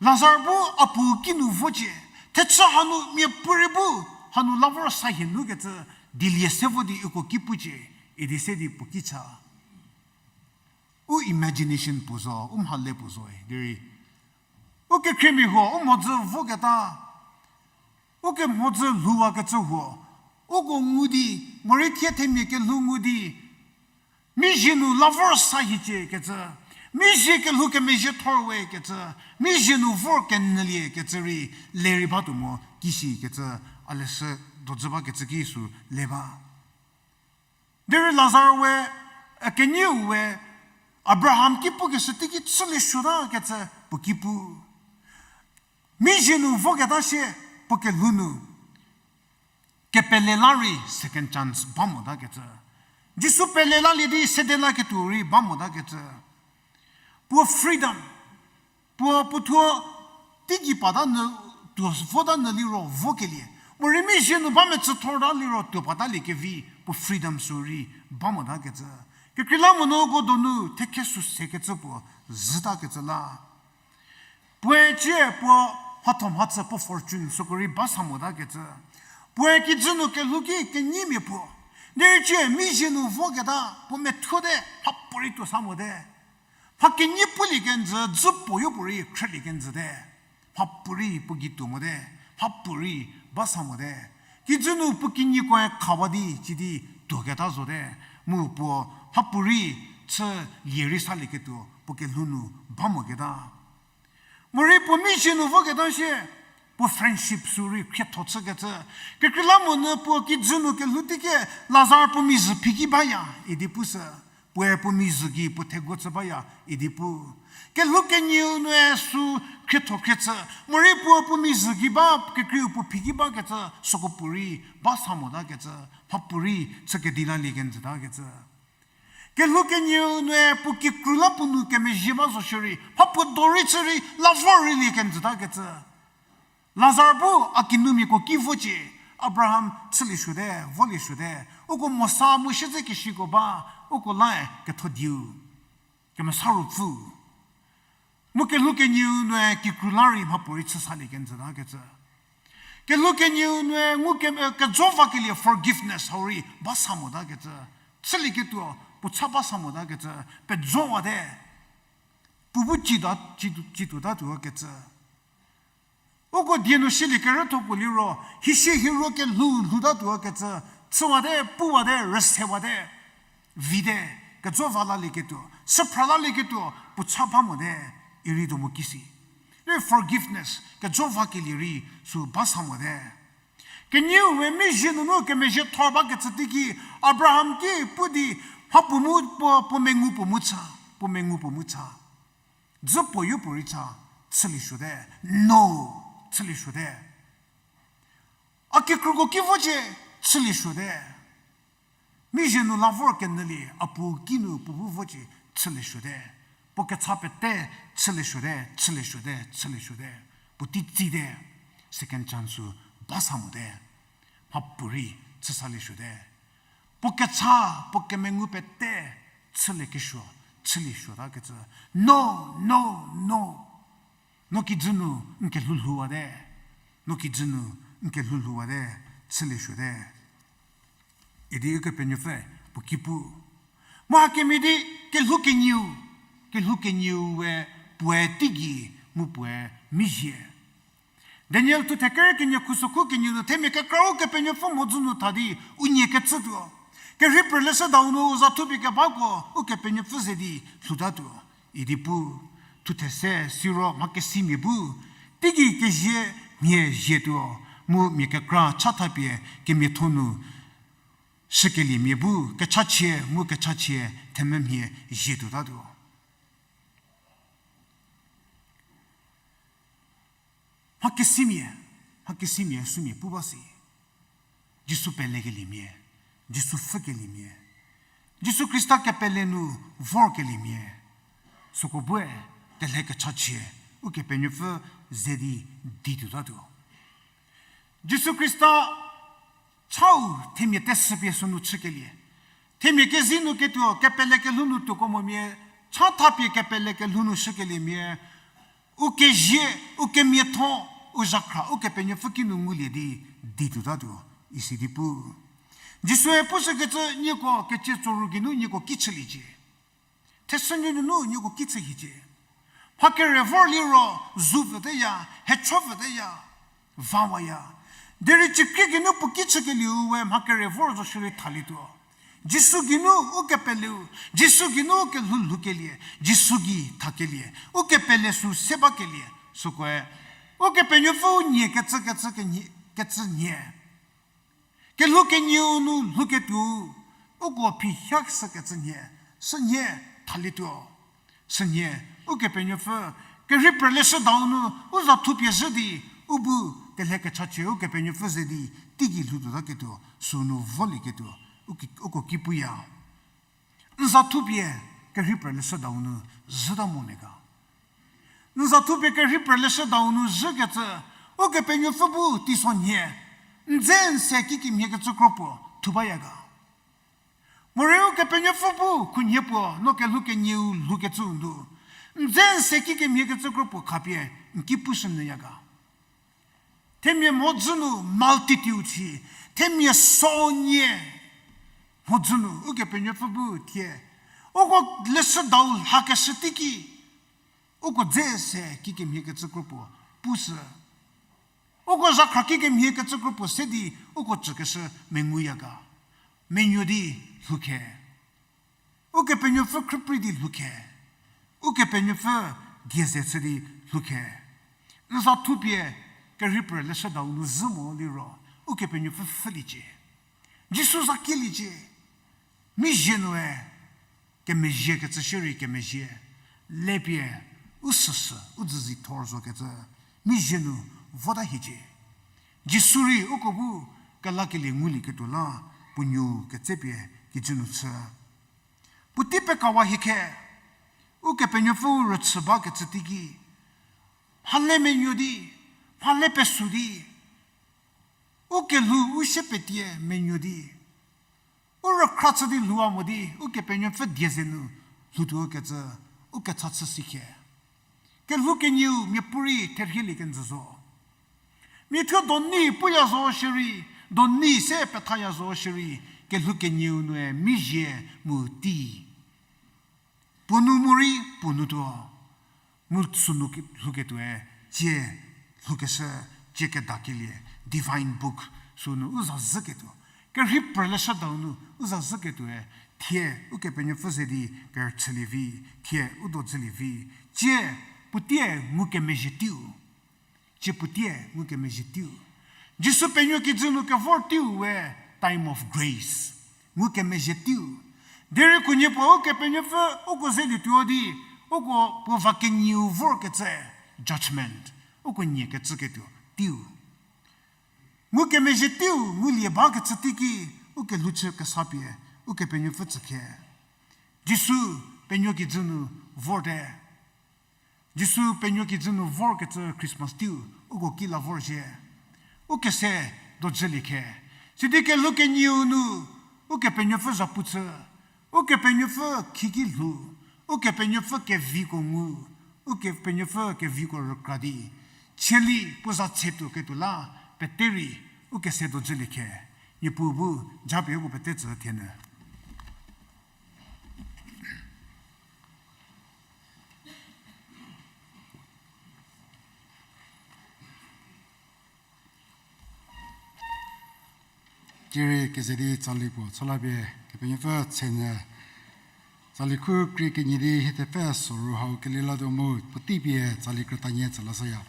Lazar bu a puo ki nu vocie, thechü hanu miapuorei bu hanu la vor sa hie nukecü, dilie se vo di uko ki pucie, idi se di puo ki cha. U imagination puo zo, u mhale puo zoe, derei u kekhriemia huo, u mhodzü voketa, u kemhodzü lhouwakecü huo, uko ngu di, morei thie themia kelhou ngu di, mizhie nu la vor sa hiecie kecü, Mizhie kelhou kemezhie thor we kecü, mizhie nu vor kenyülie kecü rei, le rei batuo mo kisi kecü, a leshü dojü bakecü ki sü le ba. Derei Lazar we, e, kenieu we, Abraham ki pukeshü teiki chülie suota kecü puo ki pu. Mizhie nu voketa sie puo kelhou nu kepele la rei second chance ba motakecü. Jisu pele lalie di sede laketuo rei ba motakecü. Puo freedom, puo puothuo teigei pata nyü, tuo vota nyü liro vokelie. Morei mizhie nu ba metsü thorta liro tuo patalie kevi puo freedom sü rei ba motakecü. Kekreilamonyü uko donu thekhe sü sekecü puo zhütakecü la. Puoe cie puo mhatho mhachü puo fortune süko rei ba sa motakecü. Puoe kijü nu kelhou ki kenyimia puo. Derei cie mizhie nu voketa puo methuote, mhapuorei tuo sa mote. Mha kenyi pulie kenjü, dzü puo yopuorei khrülie kenjüte. Mhapuorei puo gei tuo mote, mhapuorei ba sa mote. Kijü nu puo kinyikoe khawa di cidi tuoketa zote. Mu puo mhapuorei chü lie rei salieketuo puo kelhou nu ba moketa. Morei puo mizhie nu voketa sie, puo friendship sü rei khrietho chükecü. Kekreilamonyü puo kijü nu kelhou teiki Lazar puo mizhü phi ki baya idi pusü. Puoe puo mizhü gei puo theguo chü baya idi pu. Kelhou kenieu nue sü khrietho khriechü. Morei puo puo mizhü gei ba, kekreiu puo phi ki bakecü süko puorei ba sa motakecü. Mhapuorei chü kedi lalie kenjütakecü. Kelhou kenieu nue puo kikru la puo nu kemezhie ba zo shierei, mhapuo dorei chü rei, la vor rei lie kenjütakecü. Lazar bu a kinumiako ki vocie, Abraham chülie suote, volie suote, uko Mosa mu siedzekesiko ba, uko lae ketho dieu, Kemesa Ruopfü. Mu kelhou kenieu nue kikru la rei mhapuorei chü salie kenjütakecü. Kelhou kenieu nue ngu ke-, kejo vakelie forgiveness hau rei ba sa motakecü. Chülieketuo puo cha ba sa motakecü. Pejowate. Puo bu cita, citu, cituotatuo kecü. Uko die nu silie kerütho puo liro, hisie hiro kelhou lhoutatuo kecü, chüwate, puwate, rüsewate, vite, kejo va lalieketuo, süphra lalieketuo puo cha ba mote, irei do mo kisi. Rei forgiveness, kejo vakelie rei sü ba sa mote. Kenieu we mizhie nunu kemezhie thor bakecü teiki, Abraham ki pu di, mha puo mu, puo, puo mengu puo mu cha, puo mengu puo mu cha. Dzü puo yopuorei cha, chülie suote, no, chülie suote. A kikruko ki vocie, chülie suote. Mizhie nu la vor kenyülie, a puo kinu puo bu vocie, chülie suote. Puo kecha pete, chülie suote, chülie suote, chülie suote. Puo tei tsite, second chance sü ba sa mote. Mhapuorei chü salie suote. Puo kecha, puo kemengu pete, chüliekesuo, chülie suotakecü. No, no, no. No kijü nu n kelhou lhouwate. No kijü nu n kelhou lhouwate, chülie suote. Idi Ukepenuopfü puo ki pu. Mu hakemhie di kelhou kenieu, kelhou kenieu we puoe teigei mu puoe mizhie. Daniel thuthe ker kenie khusokhu kenie nu themia kekra Ukepenuopfü mhodzü nu tha di u nie kecütuo. Kerhei pürleshüdau nu u za thupie kebako Ukepenuopfü ze di lhoutatuo. Idi pu, thuthe se siro mha kesimia bu, teigei kezie mhie zietuo, mu mia kekra chathapie kemiatho nu shükeliemia bu kechachie mu kechachie themvümhie zietuotatuo. Mha kesimia, mha kesimia sümia pu ba si. Jisu pelekeliemia, Jisu pfhükeliemia, Jisu Khrista kepele nu vorkeliemia. Süko bue telhe kechachie, Ukepenuopfü ze di di tuotatuo. Jisu Khrista chau themia tesüpie sünu chükelie. Themia kezei nu ketuo, kepele kelhou nu tuoko momia, chathapie kepele kelhou nu shükeliemia, u kezie, u kemiatho, u zhakhra, Ukepenuopfü kinu ngulie di, di tuotatuo, isi di pu. Jisue pushükecü nieko kecie tsoru geinu nieko ki chüliecie. Thesünyü nunu nieko ki chü hiecie. Mha kere vor liro, zu pfüteya, hecho pfüteya, vawaya. Derei cükrie geinu puo ki chükelieu we mha kere vor zo shierei thalietuo. Jisu geinu u kepeleu, Jisu geinu u kelhou lhoukelie, Jisu gei thakelie, u kepele sü se bakelie, sükoe, Ukepenuopfü u nie kecü, kecü kenie, kecü nie. Kelhou kenieu nu lhouketuo, uko phi hia sü kecü nie, sünhie thalietuo. Sünhie, Ukepenuopfü, kerhei pele shüdau nu, u za thupie zhü di, u bu, kelhe kechachie Ukepenuopfü ze di, teigei lhoutuotaketuo, sünu volieketuo, uko ki puya. N za thupie, kerhei pele shüdau nu, zhüta mo me ga. N za thupie kerhei pele shüdau nu zhükecü, Ukepenuopfü bu teisonhie, n dze n se kikemhie kecü kro puo, thu baya ga. Morei Ukepenuopfü bu khunhie puo, no kelhou kenieu lhoukecü nu. N dze n se kikemhie kecü kro puo khapie, n ki pushü nyüya ga. Themia mhodzü nu multitude shi, themia so nie mhodzü nu, Ukepenuopfü bu thie. Uko leshüdau lhakeshü teiki, uko dze se kikemhie kecü kro puo, pushü. Uko zhakhra kikemhie kecü kro puo se di, uko tsükeshü menguya ga. Menuo di lhoukhe. Ukepenuopfü khrüprei di lhoukhe. Ukepenuopfü die ze chü di lhoukhe. N za thupie kerhei pele shüdau nu zhü mo liro, Ukepenuopfü pfhüliecie. Jisu za kieliecie. Mizhie nue, kemezhie kecü shierei kemezhie. Lepie, u süsü, u dzüzi thor zo kecü. Mizhie nu, vota hiecie. Jisu rei uko bu kelakelie ngulieketuo la, puo nuo ketsepie kijü nu chü. Puotei pekawa hiekhe, Ukepenuopfü rüchü bakecü teiki, mhale menuo di, mhale pesu di, u kelhou u shie petie menuo di, u rükhra chü di lhouwa mo di, Ukepenuopfü die ze nu lhoutuo kecü, u kecha chü sikhe. Kelhou kenieu miapuorei therhielie kenjü zo. Mia thuo doni puya zo shierei, doni se pethaya zo shierei, kelhou kenieu nue mizhie mu tei. Puo nu morei puo nu tuo, mu sünu lhouketuoe, tsie lhoukeshü, tsie kedakelie, divine book, sünu u za zhüketuo. Kerhei pele shüdau nu u za zhüketuoe, thie Ukepenuopfü ze di kerüchülie vi, thie u do dzülie vi, tsie puotie ngukemezhie teiu. Tsie puotie ngukemezhie teiu. Jisu penuo kijü nu kevor teiu we time of grace. Ngukemezhie teiu. Derei khunhie puo Ukepenuopfü uko zelietuo di, uko puo va kenieu vorkecü judgment. Uko nie kecüketuo teiu. Ngukemezhie teiu ngulie bakecü teiki, u kelhou chü kesapie, Ukepenuopfü tsükhe. Jisu penuo kijü nu vorte. Jisu penuo kijü nu vorkecü Christmas teiu, uko ki la vorzhie. U kese dojülie khe. Sidi kelhou kenieu nu, Ukepenuopfü zhapu chü. Ukepenuopfü khieki lhou. Ukepenuopfü keviko ngu. Ukepenuopfü keviko rükra di. Chieli puo za tsetuo ketuo la, pete rei, u kese dojülie khe. Niepuu bu, japie uko pete tsü thienü. Kire kezedi tsali puo chü la pie Kepenuopfü tsenyü. Tsali khu krie kenie di hiethepfü soru hau keli latuo mu puotei pie tsali krütanie tsü lashüya.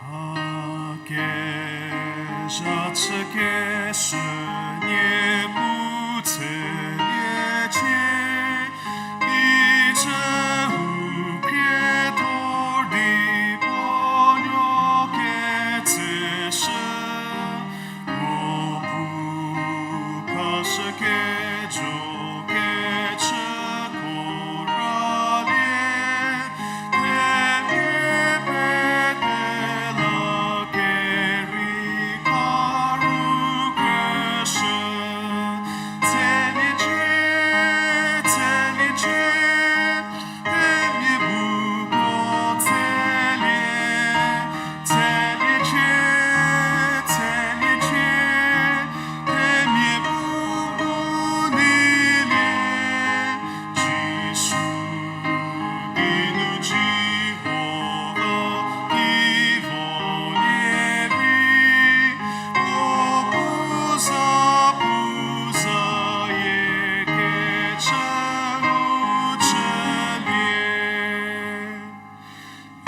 A kezha chükeshü Niepuu tsüliecie, icü u khriethor di puo nuo ketseshü, puo pu khashükejo kechüko ralie, themia pete la kerei karu keshü, themia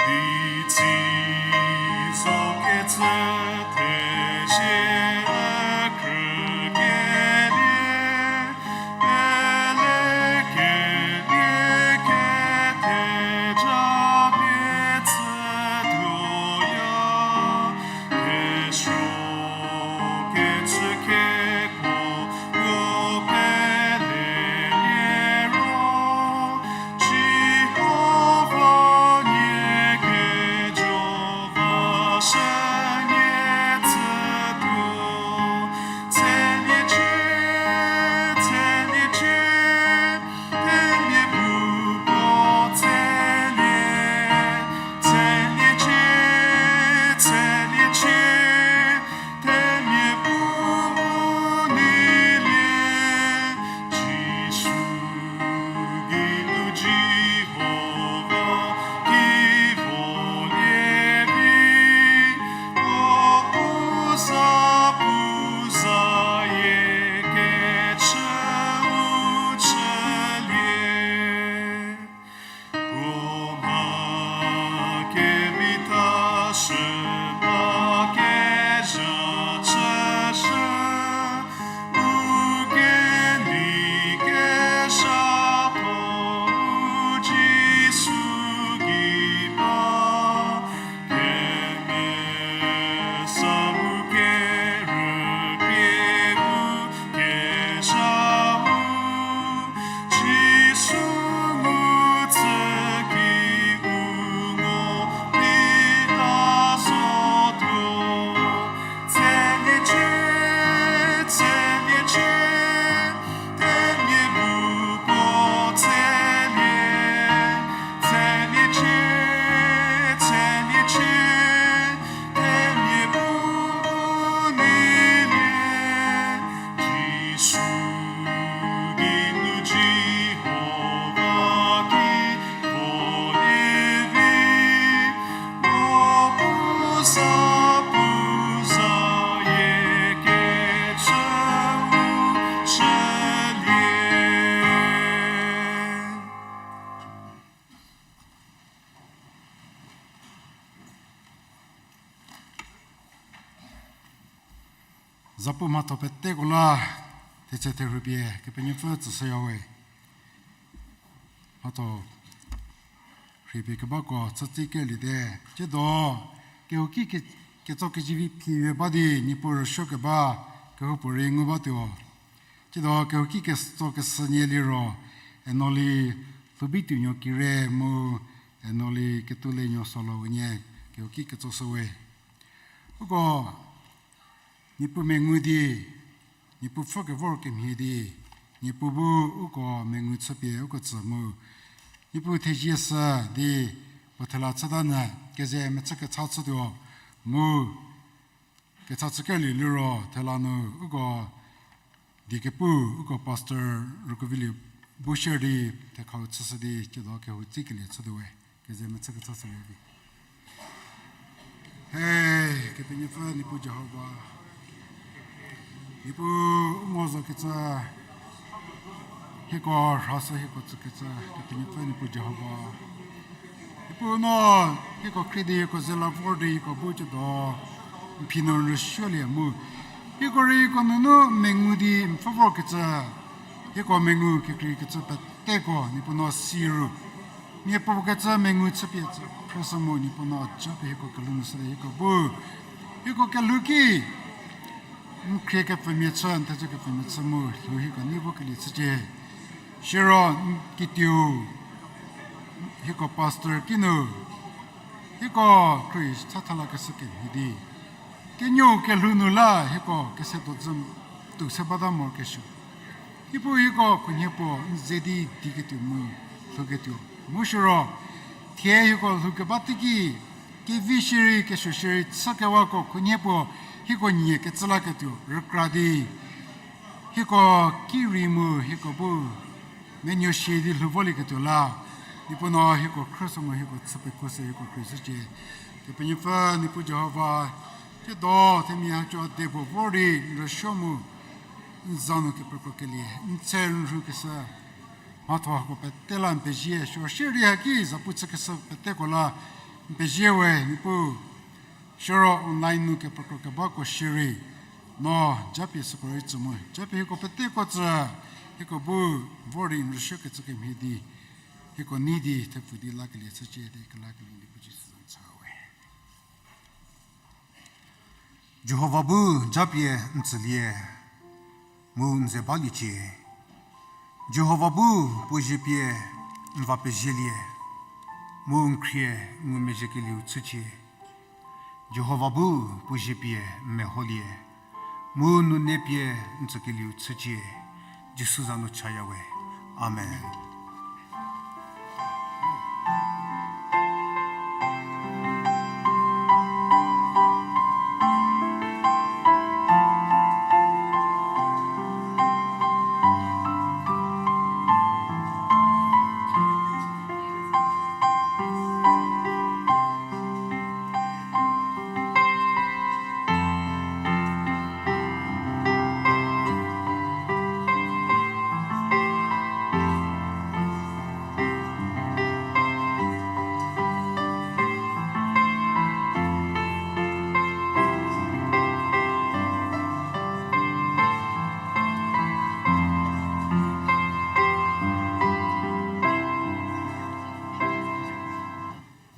Itsi zo kecü thezie krükelie, pelekelie ketheja pie tsütuoya, kesuo kecü keko ro pelelie ro, Jihova nie kejo va shünie tsütuo, tseliecie, tseliecie, themia puo puo tselie, tseliecie, tseliecie, themia puo puo nilie, Jisu geinu Jihova ki volie vi, puo puo za puo zayie kechü u chülie. Puo mha kevitha shü ba kezha chüshü, u kenei kezhatho u Jisu gei ba, kemesa mu kerükrie u kezha mu, Jisu mu tsü ki u ngo phi ta zotuo, tseliecie, tseliecie, themia puo puo tselie, tseliecie, tseliecie, themia puo puo nilie, Jisu geinu Jihova ki volie vi, puo puo za puo zayie kechü u chülie. Zapu mhatho peteko la, thetse therhupie Kepenuopfü tsüshüyawe. Mhatho rhipie kebako chütsi keliete. Tsiedo, kehouki ke-, ketso kezivi phipie ba di, Niepuu rüsuo keba, kehoupuorei ngu batuo. Tsiedo, kehouki ketso kesünie liro, Enoli Lhubituonuo Kire mu, Enoli Ketulenuo Solo unie, kehouki ketso shüwe. Uko, Niepuu mengu di, Niepuu pfhü kevor kemhie di, Niepuu bu uko mengu chüpie uko tsü mu, Niepuu thezie sü di, puo thela chüta nyü, keze mechü kecha chütuo, mu kecha chükelie liro, thela nu uko di kepu, uko pastor Rükuovilie bu share di, thekhau chüshü di, tsiedo kehou tsikelie chütuowe. Keze mechü kecha shülie vi. He, Kepenuopfü Niepuu Jihova. Niepuu u ngo zo kecü, hieko rhasü hieko tsükecü, Kepenuopfü Niepuu Jihova. Niepuu no, hieko khrie di hieko ze la vor di hieko bu tsiedo, n phi nu n rüsuolie mu. Hieko rei hieko nunu mengu di n pfhü vorkecü, hieko mengu kekreikecü peteko Niepuu no si ru. Miapuo kecü mengu chüpie tsü phrüshü mu Niepuu no japie hieko kelhou nu shülie hieko bu. Hieko kelhou ki, n khrie kepfümia chü, n thecü kepfümia chü mu, lhou hieko nei vokelie chücie. Siro n kituo, hieko pastor kinu, hieko khrie chatha lakeshü kemhie di, kenuo kelhou nu la hieko kese tuo dzü tou se bata morokesuo. Hiepuu hieko khunhie puo n ze di diketuo mu lhouketuo. Mu siro, thie hieko lhoukeba teiki, kevi shierei kesuo shierei chükewako khunhie puo hieko nie kecü laketuo rükra di, hieko ki rei mu hieko bu menuo shie di lhou volieketuo la, Niepuu no hieko khrüshü mu hieko chü pekuoshü hieko khrie shücie. Kepenuopfü Niepuu Jihova, tsiedo themia haco debo vor di n rüsuo mu n za nu kepekro kelie n tse n rhukeshü mhatho hako pete la n pezie, siro shierei haki zapu chükeshü peteko la N pezie we, Niepuu, siro online nu kepekro kebako shierei, no japie süko rei tsü mu, japie hieko peteko tsü, hieko bu vor di n rüsuokecü kemhie di, hieko nei di thepfu di lakelie chücie di kelakelie Niepuu Jisu za nu chaya we. Jihova bu japie n tsülie, mu n ze baliecie. Jihova bu puo zie pie n va pezielie, mu n khrie ngumezhiekelieu chücie. Jihova bu puo zie pie n meholie, mu nune pie n tsükelieu chücie. Jisu za nu chaya we. Amen.